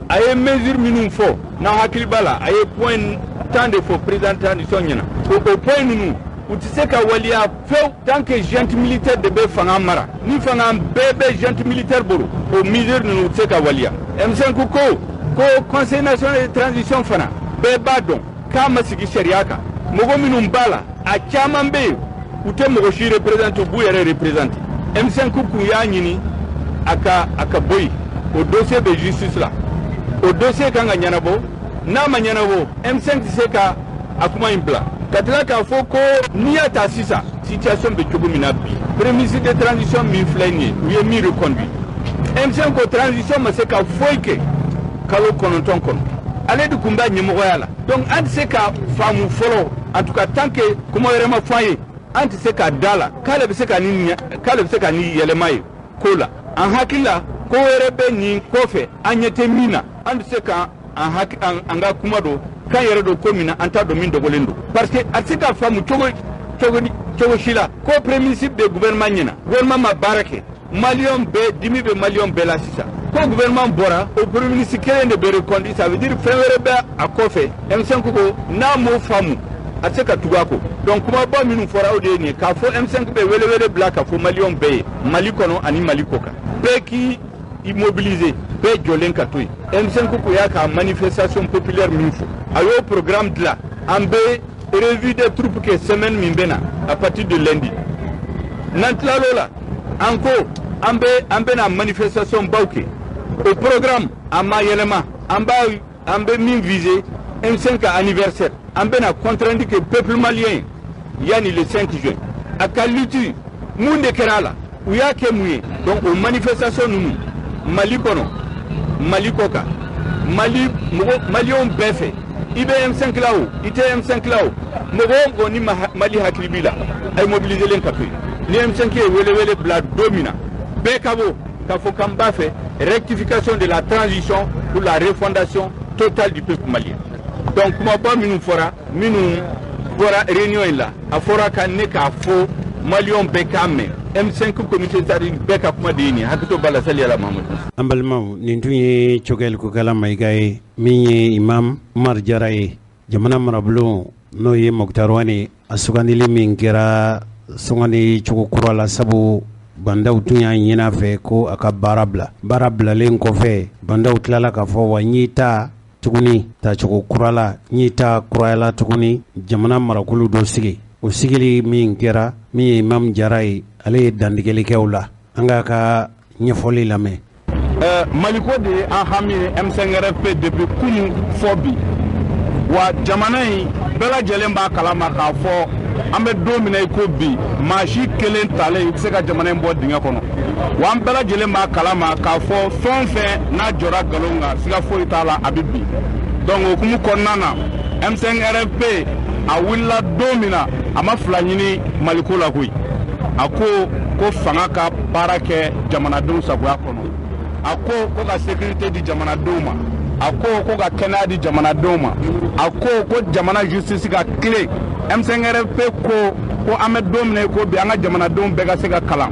a ye mesure minnu fɔ, n'aw hakili b'a la, a ye point 10 de fɔ président de transition ɲɛna, ko o point ninnu u tɛ se ka waleya fewu tant que junte militaire de bɛ fanga mara. Ni fanga bɛɛ bɛ junte militaire bolo, o mesure ninnu u tɛ se ka waleya. M5 ko conseil national de transition fana, bɛɛ b'a dɔn k'a ma sigi sariya kan. Mɔgɔ minnu b'a la, a caman bɛ yen, u tɛ mɔgɔ si représenter, u b'u yɛrɛ représenter. M5 kun y'a ɲini a ka bɔ yen. O dossier bɛ justice la, o dossier kan ka ɲɛnabɔ. N'a ma ɲɛnabɔ, M5 tɛ se ka a kuma in bila. Ka tila k'a fɔ ko n'i y'a ta sisan, situation bɛ cogo min na bi, premier ministre de transition min filɛ nin ye, u ye min reconduit, M5 ko transition ma se ka foyi kɛ kalo 9 kɔnɔ, ale de tun b'a ɲɛmɔgɔya la. Donc an tɛ se ka faamu fɔlɔ, en tout cas tant que kuma wɛrɛ ma fɔ an ye, an tɛ se ka da la k'ale bɛ se ka nin yɛlɛma ye ko la. An hakili la, ko wɛrɛ bɛ nin kɔfɛ, an ɲɛ tɛ min na. An tɛ se ka an haki an ka kuma don k'an yɛrɛ don ko min na, an t'a dɔn min dogolen don, parce que a tɛ se ka faamu cogo cogo cogo si la ko premier ministre de gouvernement ɲɛna, gouvernement ma baara kɛ. Maliyɛn bɛɛ dimi bɛ, maliyɛn bɛɛ la sisan ko gouvernement bɔra, o premier ministre kelen de bɛ reconduit. Ça veut dire fɛn wɛrɛ bɛ a kɔfɛ. M5 ko n'a m'o faamu, a tɛ se ka tugu a kɔ. Donc kumaba minnu fɔra, o de ye nin ye, k'a fɔ M5 bɛ welewele bila k'a fɔ maliyɛn bɛɛ ye, Mali kɔnɔ ani Mali kɔ kan, bɛɛ k'i mobiliser, bɛɛ jɔlen ka to yen. M5 ko y'a ka manifestation populaire min fɔ, a y'o programme dilan. An bɛ revue des troupes kɛ semaine min bɛ na, à partir de lundi. N'an tilal'o la, an ko an bɛna manifestation baw kɛ. O programme a ma yɛlɛma. An b'a an bɛ min viser, M5 ka anniversaire, an bɛna compte rendu kɛ peuple malien yanni le 5 juin. A ka lutte, mun de kɛra a la, u y'a kɛ mun ye? Donc o manifestation ninnu, Mali kɔnɔ, Mali kɔ kan. Mali mɔgɔ, Maliyɛnw bɛɛ fɛ. I bɛ M5 la o, i tɛ M5 la o, mɔgɔ o mɔgɔ ni Mali hakili b'i la, a ye mobiliser ka to yen. Ni M5 ye welewele bila don min na, bɛɛ ka bɔ k'a fɔ k'an b'a fɛ rectification de la transition pour la refondation totale du peuple malien. Donc kumaba minnu fɔra réunion in la, a fɔra ka ne k'a fɔ Maliyɛnw bɛɛ k'a mɛn, M5 comité bɛɛ ka kuma de ye nin ye. Hakɛto b'a la. Sali ala Mahamadu. An balimaw, nin tun ye Choguel Kokalla Maïga ye, min ye Imam Umar Jara ye, jamana marabulon n'o ye Moctar Ouane, a sugandili min kɛra sugandi cogo kura la, sabu Bah N'Daw tun y'a ɲini a fɛ ko a ka baara bila. Baara bilalen kɔfɛ, Bah N'Daw tilala k'a fɔ wa n y'i ta tuguni tacogo kura la, n y'i ta kurayala tuguni, jamana marakulu dɔ sigi. O sigili min kɛra, min ye Imam Jara ye, ale ye dantigɛli kɛ o la. An k'a ka ɲɛfɔli lamɛn. Maliko de ye an hami ye M5RFP depuis kunu fɔ bi. Wa jamana in bɛɛ lajɛlen b'a kalama k'a fɔ an bɛ don min na i ko bi, maa si kelen talen i tɛ se ka jamana in bɔ dingɛ kɔnɔ. Wa an bɛɛ lajɛlen b'a kalama k'a fɔ fɛn o fɛn n'a jɔra nkalon kan, siga foyi t'a la, a bɛ bin. Donc o hukumu kɔnɔna na, M5RFP a wulila don min na, a ma fila ɲini Maliko la koyi. A ko ko fanga ka baara kɛ jamanadenw sagoya kɔnɔ. A ko ko ka sécurité di jamanadenw ma. A ko ko ka kɛnɛya di jamanadenw ma. A ko ko jamana justice ka tilen. M5RFP ko ko an bɛ don min na i ko bi, an ka jamanadenw bɛɛ ka se ka kalan.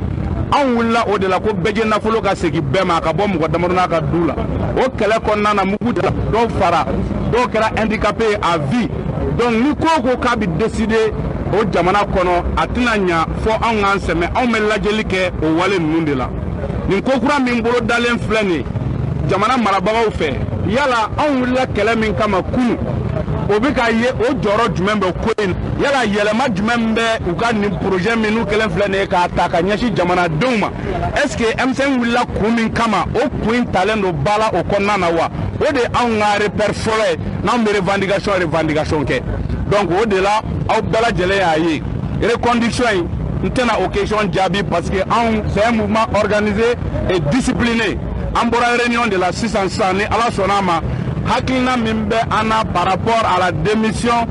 Anw wulila o de la ko bɛɛ nafolo ka segin bɛɛ ma, a ka bɔ mɔgɔ damadɔ n'a ka du la. O kɛlɛ kɔnɔna na, mugu dɔw fara, dɔw kɛra handicapé à vie. Donc ni ko o ko k'a bɛ décider o jamana kɔnɔ, a tɛna ɲa fɔ anw k'an sɛmɛ. Anw bɛ lajɛli kɛ o wale ninnu de la. Nin ko kura min bolo dalen filɛ nin ye jamana marabagaw fɛ, yala anw wulila kɛlɛ min kama kunu, o bɛ ka ye o jɔyɔrɔ jumɛn bɛ ko in? Yala yɛlɛma jumɛn bɛ u ka nin projet min n'u kɛlen filɛ nin ye k'a ta ka ɲɛsin jamanadenw ma? Est ce que M5 wulila kun min kama, o kun in talen don ba la o kɔnɔna na wa? O de ye anw ka repère fɔlɔ ye n'anw bɛ revendication kɛ. Donc o de la, aw bɛɛ lajɛlen y'a ye, reconduction in, n tɛna o question jaabi parce que anw, c'est un mouvement organisé et discipliné. An bɔra réunion de la sisan sisan. Ni Ala sɔnna a ma, hakilina min bɛ an na par rapport à la démission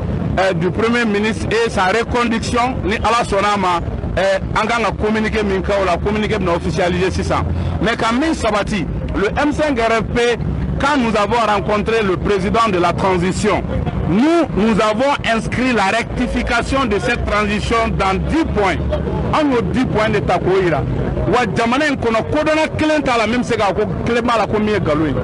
du premier ministre et sa reconduction, ni Ala sɔnna a ma, an kan ka communiqué min kɛ o la, communiqué bɛna officialiser sisan. Mais ka min sabati, le M5 RFP, quand nous avons rencontré le président de la transition, nous, nous avons inscrit la rectification de cette transition dans 10 points. An y'o 10 points de ta k'o yira. Wa jamana in kɔnɔ, kodɔnna kelen t'a la min bɛ se k'a ko kelen b'a la ko min ye nkalon ye.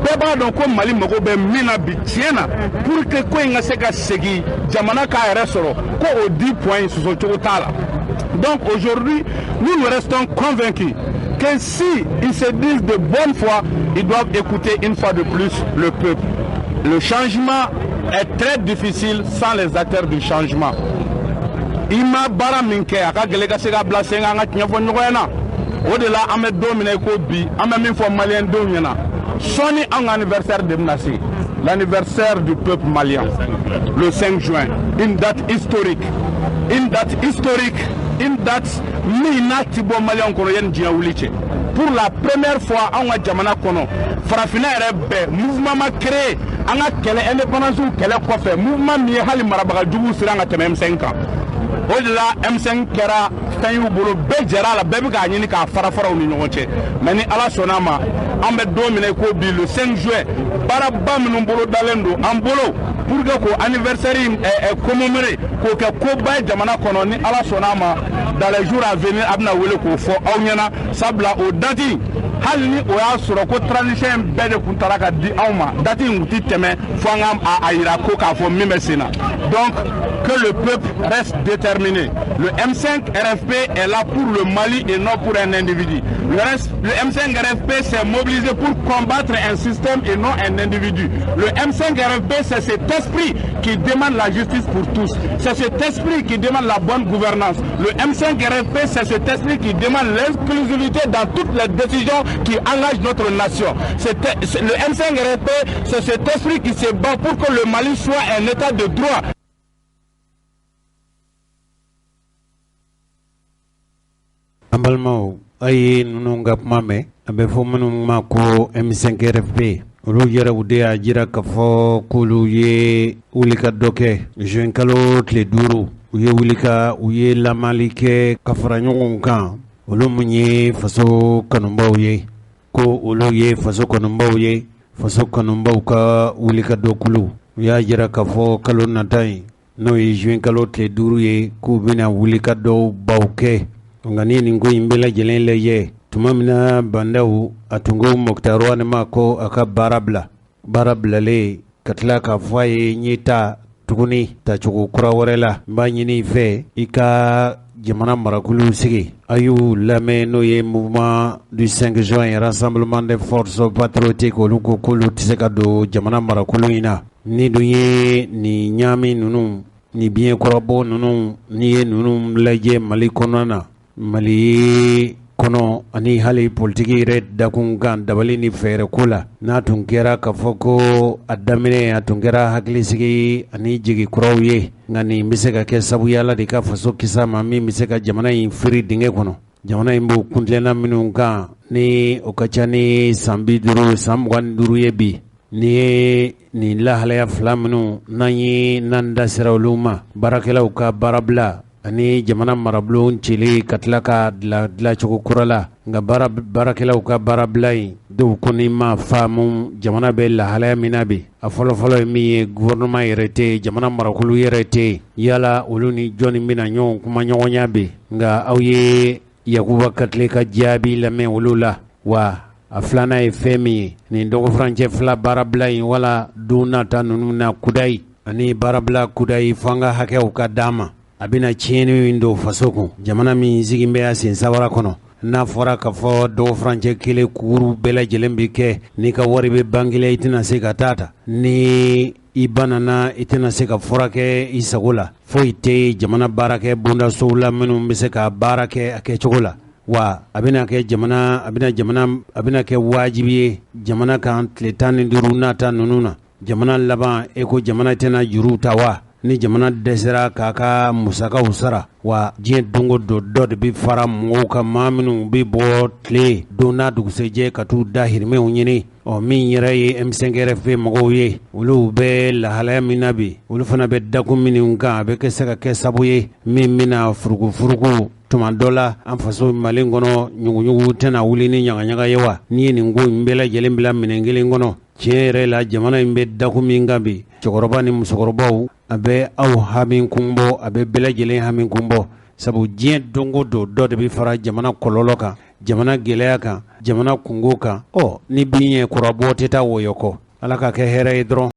Bɛɛ b'a dɔn ko Mali mago bɛ min na bi, tiɲɛ na, pour que ko in ka se ka segin, jamana k'a yɛrɛ sɔrɔ, ko o 10 points sɔsɔ cogo t'a la. Donc aujourd'hui, nous, nous restons convaincus que si ils se disent de bonne foi, ils doivent écouter une fois de plus le peuple. Le changement est très difficile sans les acteurs du changement. I ma baara min kɛ, a ka gɛlɛn ka se ka bila sen kan. An ka tiɲɛ fɔ ɲɔgɔn ɲɛna. O de la, an bɛ don min na i ko bi, an bɛ min fɔ Maliyɛndenw ɲɛna, sɔɔni an ka anniversaire de bɛna se, l'anniversaire du peuple malien, le 5 juin, une date historique, une date historique, une date min n'a ti bɔ Maliyɛnw kɔnɔ yanni diɲɛ wuli cɛ. Pour la première fois anw ka jamana kɔnɔ, farafinna yɛrɛ bɛɛ, mouvement ma créé an ka kɛlɛ indépendance kɛlɛ kɔfɛ, mouvement min ye hali marabaga juguw siran ka tɛmɛ M5 kan. O de la, M5 kɛra fɛn y'u bolo, bɛɛ jɛra a la, bɛɛ bɛ k'a ɲini k'a fara fara u ni ɲɔgɔn cɛ. Mais ni Ala sɔnna a ma, an bɛ don min na i ko bi, le 5 juin, baaraba minnu bolo dalen don an bolo pour que k'o anniversaire in commémorer, k'o kɛ koba ye jamana kɔnɔ, ni Ala sɔnna a ma, dans les jours à venir, a bɛna wele k'o fɔ aw ɲɛna. Sabula o date, hali ni o y'a sɔrɔ ko transition in bɛɛ de kun taara ka di anw ma, date in kun ti tɛmɛ fo an ka a yira ko k'a fɔ min bɛ sen na. Donc que le peuple reste déterminé. Le M5 RFP est là pour le Mali et non pour un individu. Le M5 RFP s'est mobilisé pour combattre un système et non un individu. Le M5 RFP, c'est cet esprit qui demande la justice pour tous, c'est cet esprit qui demande la bonne gouvernance. Le M5 RFP, c'est cet esprit qui demande l'inclusivité dans toutes les décisions qui engagent notre nation. Le M5 RFP, c'est cet esprit qui se bat pour que le Mali soit un état de droit. An balimaw, a ye ninnu ka kuma mɛn, a bɛ fɔ minnu ma ko M5RFP. Olu yɛrɛw de y'a jira k'a fɔ k'olu ye wulikajɔ kɛ juin kalo tile 5. U ye wuli ka u ye lamali kɛ ka fara ɲɔgɔn kan, olu mun ye faso kanubaw ye, ko olu ye faso kanubaw ye, faso kanubaw ka wulikajɔ kulu. U y'a jira k'a fɔ kalo nata in, n'o ye juin kalo tile 5 ye, k'u bɛna wulikajɔ baw kɛ. Nka ni nin ko in bɛɛ lajɛlen lajɛ, tuma min na Bah N'Daw a tun ko Moctar Ouane ma ko a ka baara bila, baara bilalen ka tila k'a fɔ a ye n ye ta tuguni tacogo kura wɛrɛ la, n b'a ɲini i fɛ i ka jamana marakulu sigi. A y'u lamɛn, n'o ye Mouvement du 5 juin, Rassemblement des forces patriotiques, olu ko k'olu tɛ se ka don jamana marakulu in na. Ni dun ye nin ɲaami ninnu, ni biɲɛkɔrɔbɔ ninnu, n'i ye ninnu lajɛ Mali kɔnɔna na, Mali kɔnɔ ani hali politiki yɛrɛ dakun kan, dabali ni fɛɛrɛ ko la, n'a tun kɛra k'a fɔ ko a daminɛ a tun kɛra hakilisigi ani jigi kuraw ye, nka nin bɛ se ka kɛ sabuya la de ka faso kisa ma, min bɛ se ka jamana in firi dingɛ kɔnɔ. Jamana in b'o kuntilenna minnu kan, ni o ka ca ni san 50, san 25 ye bi, ni ye nin lahalaya fila minnu n'an ye, n'an da sera olu ma, baarakɛlaw ka baarabila ani jamana marabulon cili ka tila ka dilancogo kura la. Nka baarakɛlaw ka baarabila in, dɔw kɔni ma faamu jamana bɛ lahalaya min na bi. A fɔlɔfɔlɔ ye min ye, gouvernement yɛrɛ tɛ yen, jamana marakulu yɛrɛ tɛ yen. Yala olu ni jɔnni bɛna ɲɔgɔn kuma ɲɔgɔnya bi? Nka aw ye Yakuba Katile ka jaabi lamɛn olu la. Wa a filanan ye fɛn min ye, nin dɔgɔfurancɛ fila baarabila in, wala don nata ninnu na kudayi ani baarabila kudayi, fo an ka hakɛw ka d'an ma, a bɛna tiɲɛni min don faso kun, jamana min sigi bɛ a sen sabara kɔnɔ, n'a fɔra k'a fɔ dɔgɔfurancɛ kelen kuuru bɛɛ lajɛlen bɛ kɛ, n'i ka wari bɛ banque la, i tɛna se ka taa ta, ni i banana, i tɛna se ka furakɛ i sago la, foyi tɛ jamana baarakɛ bondasow la minnu bɛ se ka baara kɛ a kɛcogo la. Wa a bɛna kɛ jamana a bɛna jamana a bɛna kɛ wajibi ye jamana kan tile 15 nata ninnu na. Jamana laban e ko jamana tɛna juruw ta wa? Ni jamana dɛsɛra k'a ka musakaw sara, wa diɲɛ don o don dɔ de bɛ fara mɔgɔw kan, maa minnu bɛ bɔ tile don n'a dugusɛjɛ ka t'u dahirimɛw ɲini. Ɔ min yɛrɛ ye M5RFP mɔgɔw ye, olu bɛ lahalaya min na bi, olu fana bɛ dakun minnu kan, a bɛ kɛ se ka kɛ sabu ye min bɛna furugufurugu tuma dɔ la an faso Mali kɔnɔ. Ɲuguɲugu tɛna wuli ni ɲagaɲaga ye wa? N'i ye nin ko in bɛɛ lajɛlen bila minɛn kelen kɔnɔ, tiɲɛ yɛrɛ la, jamana in bɛ dakun min kan bi, cɛkɔrɔba ni musokɔrɔbaw, a bɛ aw hami kun bɔ, a bɛ bɛɛ lajɛlen hami kun bɔ, sabu diɲɛ don o don dɔ de bɛ fara jamana kɔlɔlɔ kan, jamana gɛlɛya kan, jamana kungo kan. Ɔ ni bin ye kɔrɔbɔ tɛ taa wɔyɔ kɔ. Ala ka kɛ hɛrɛ ye dɔrɔn.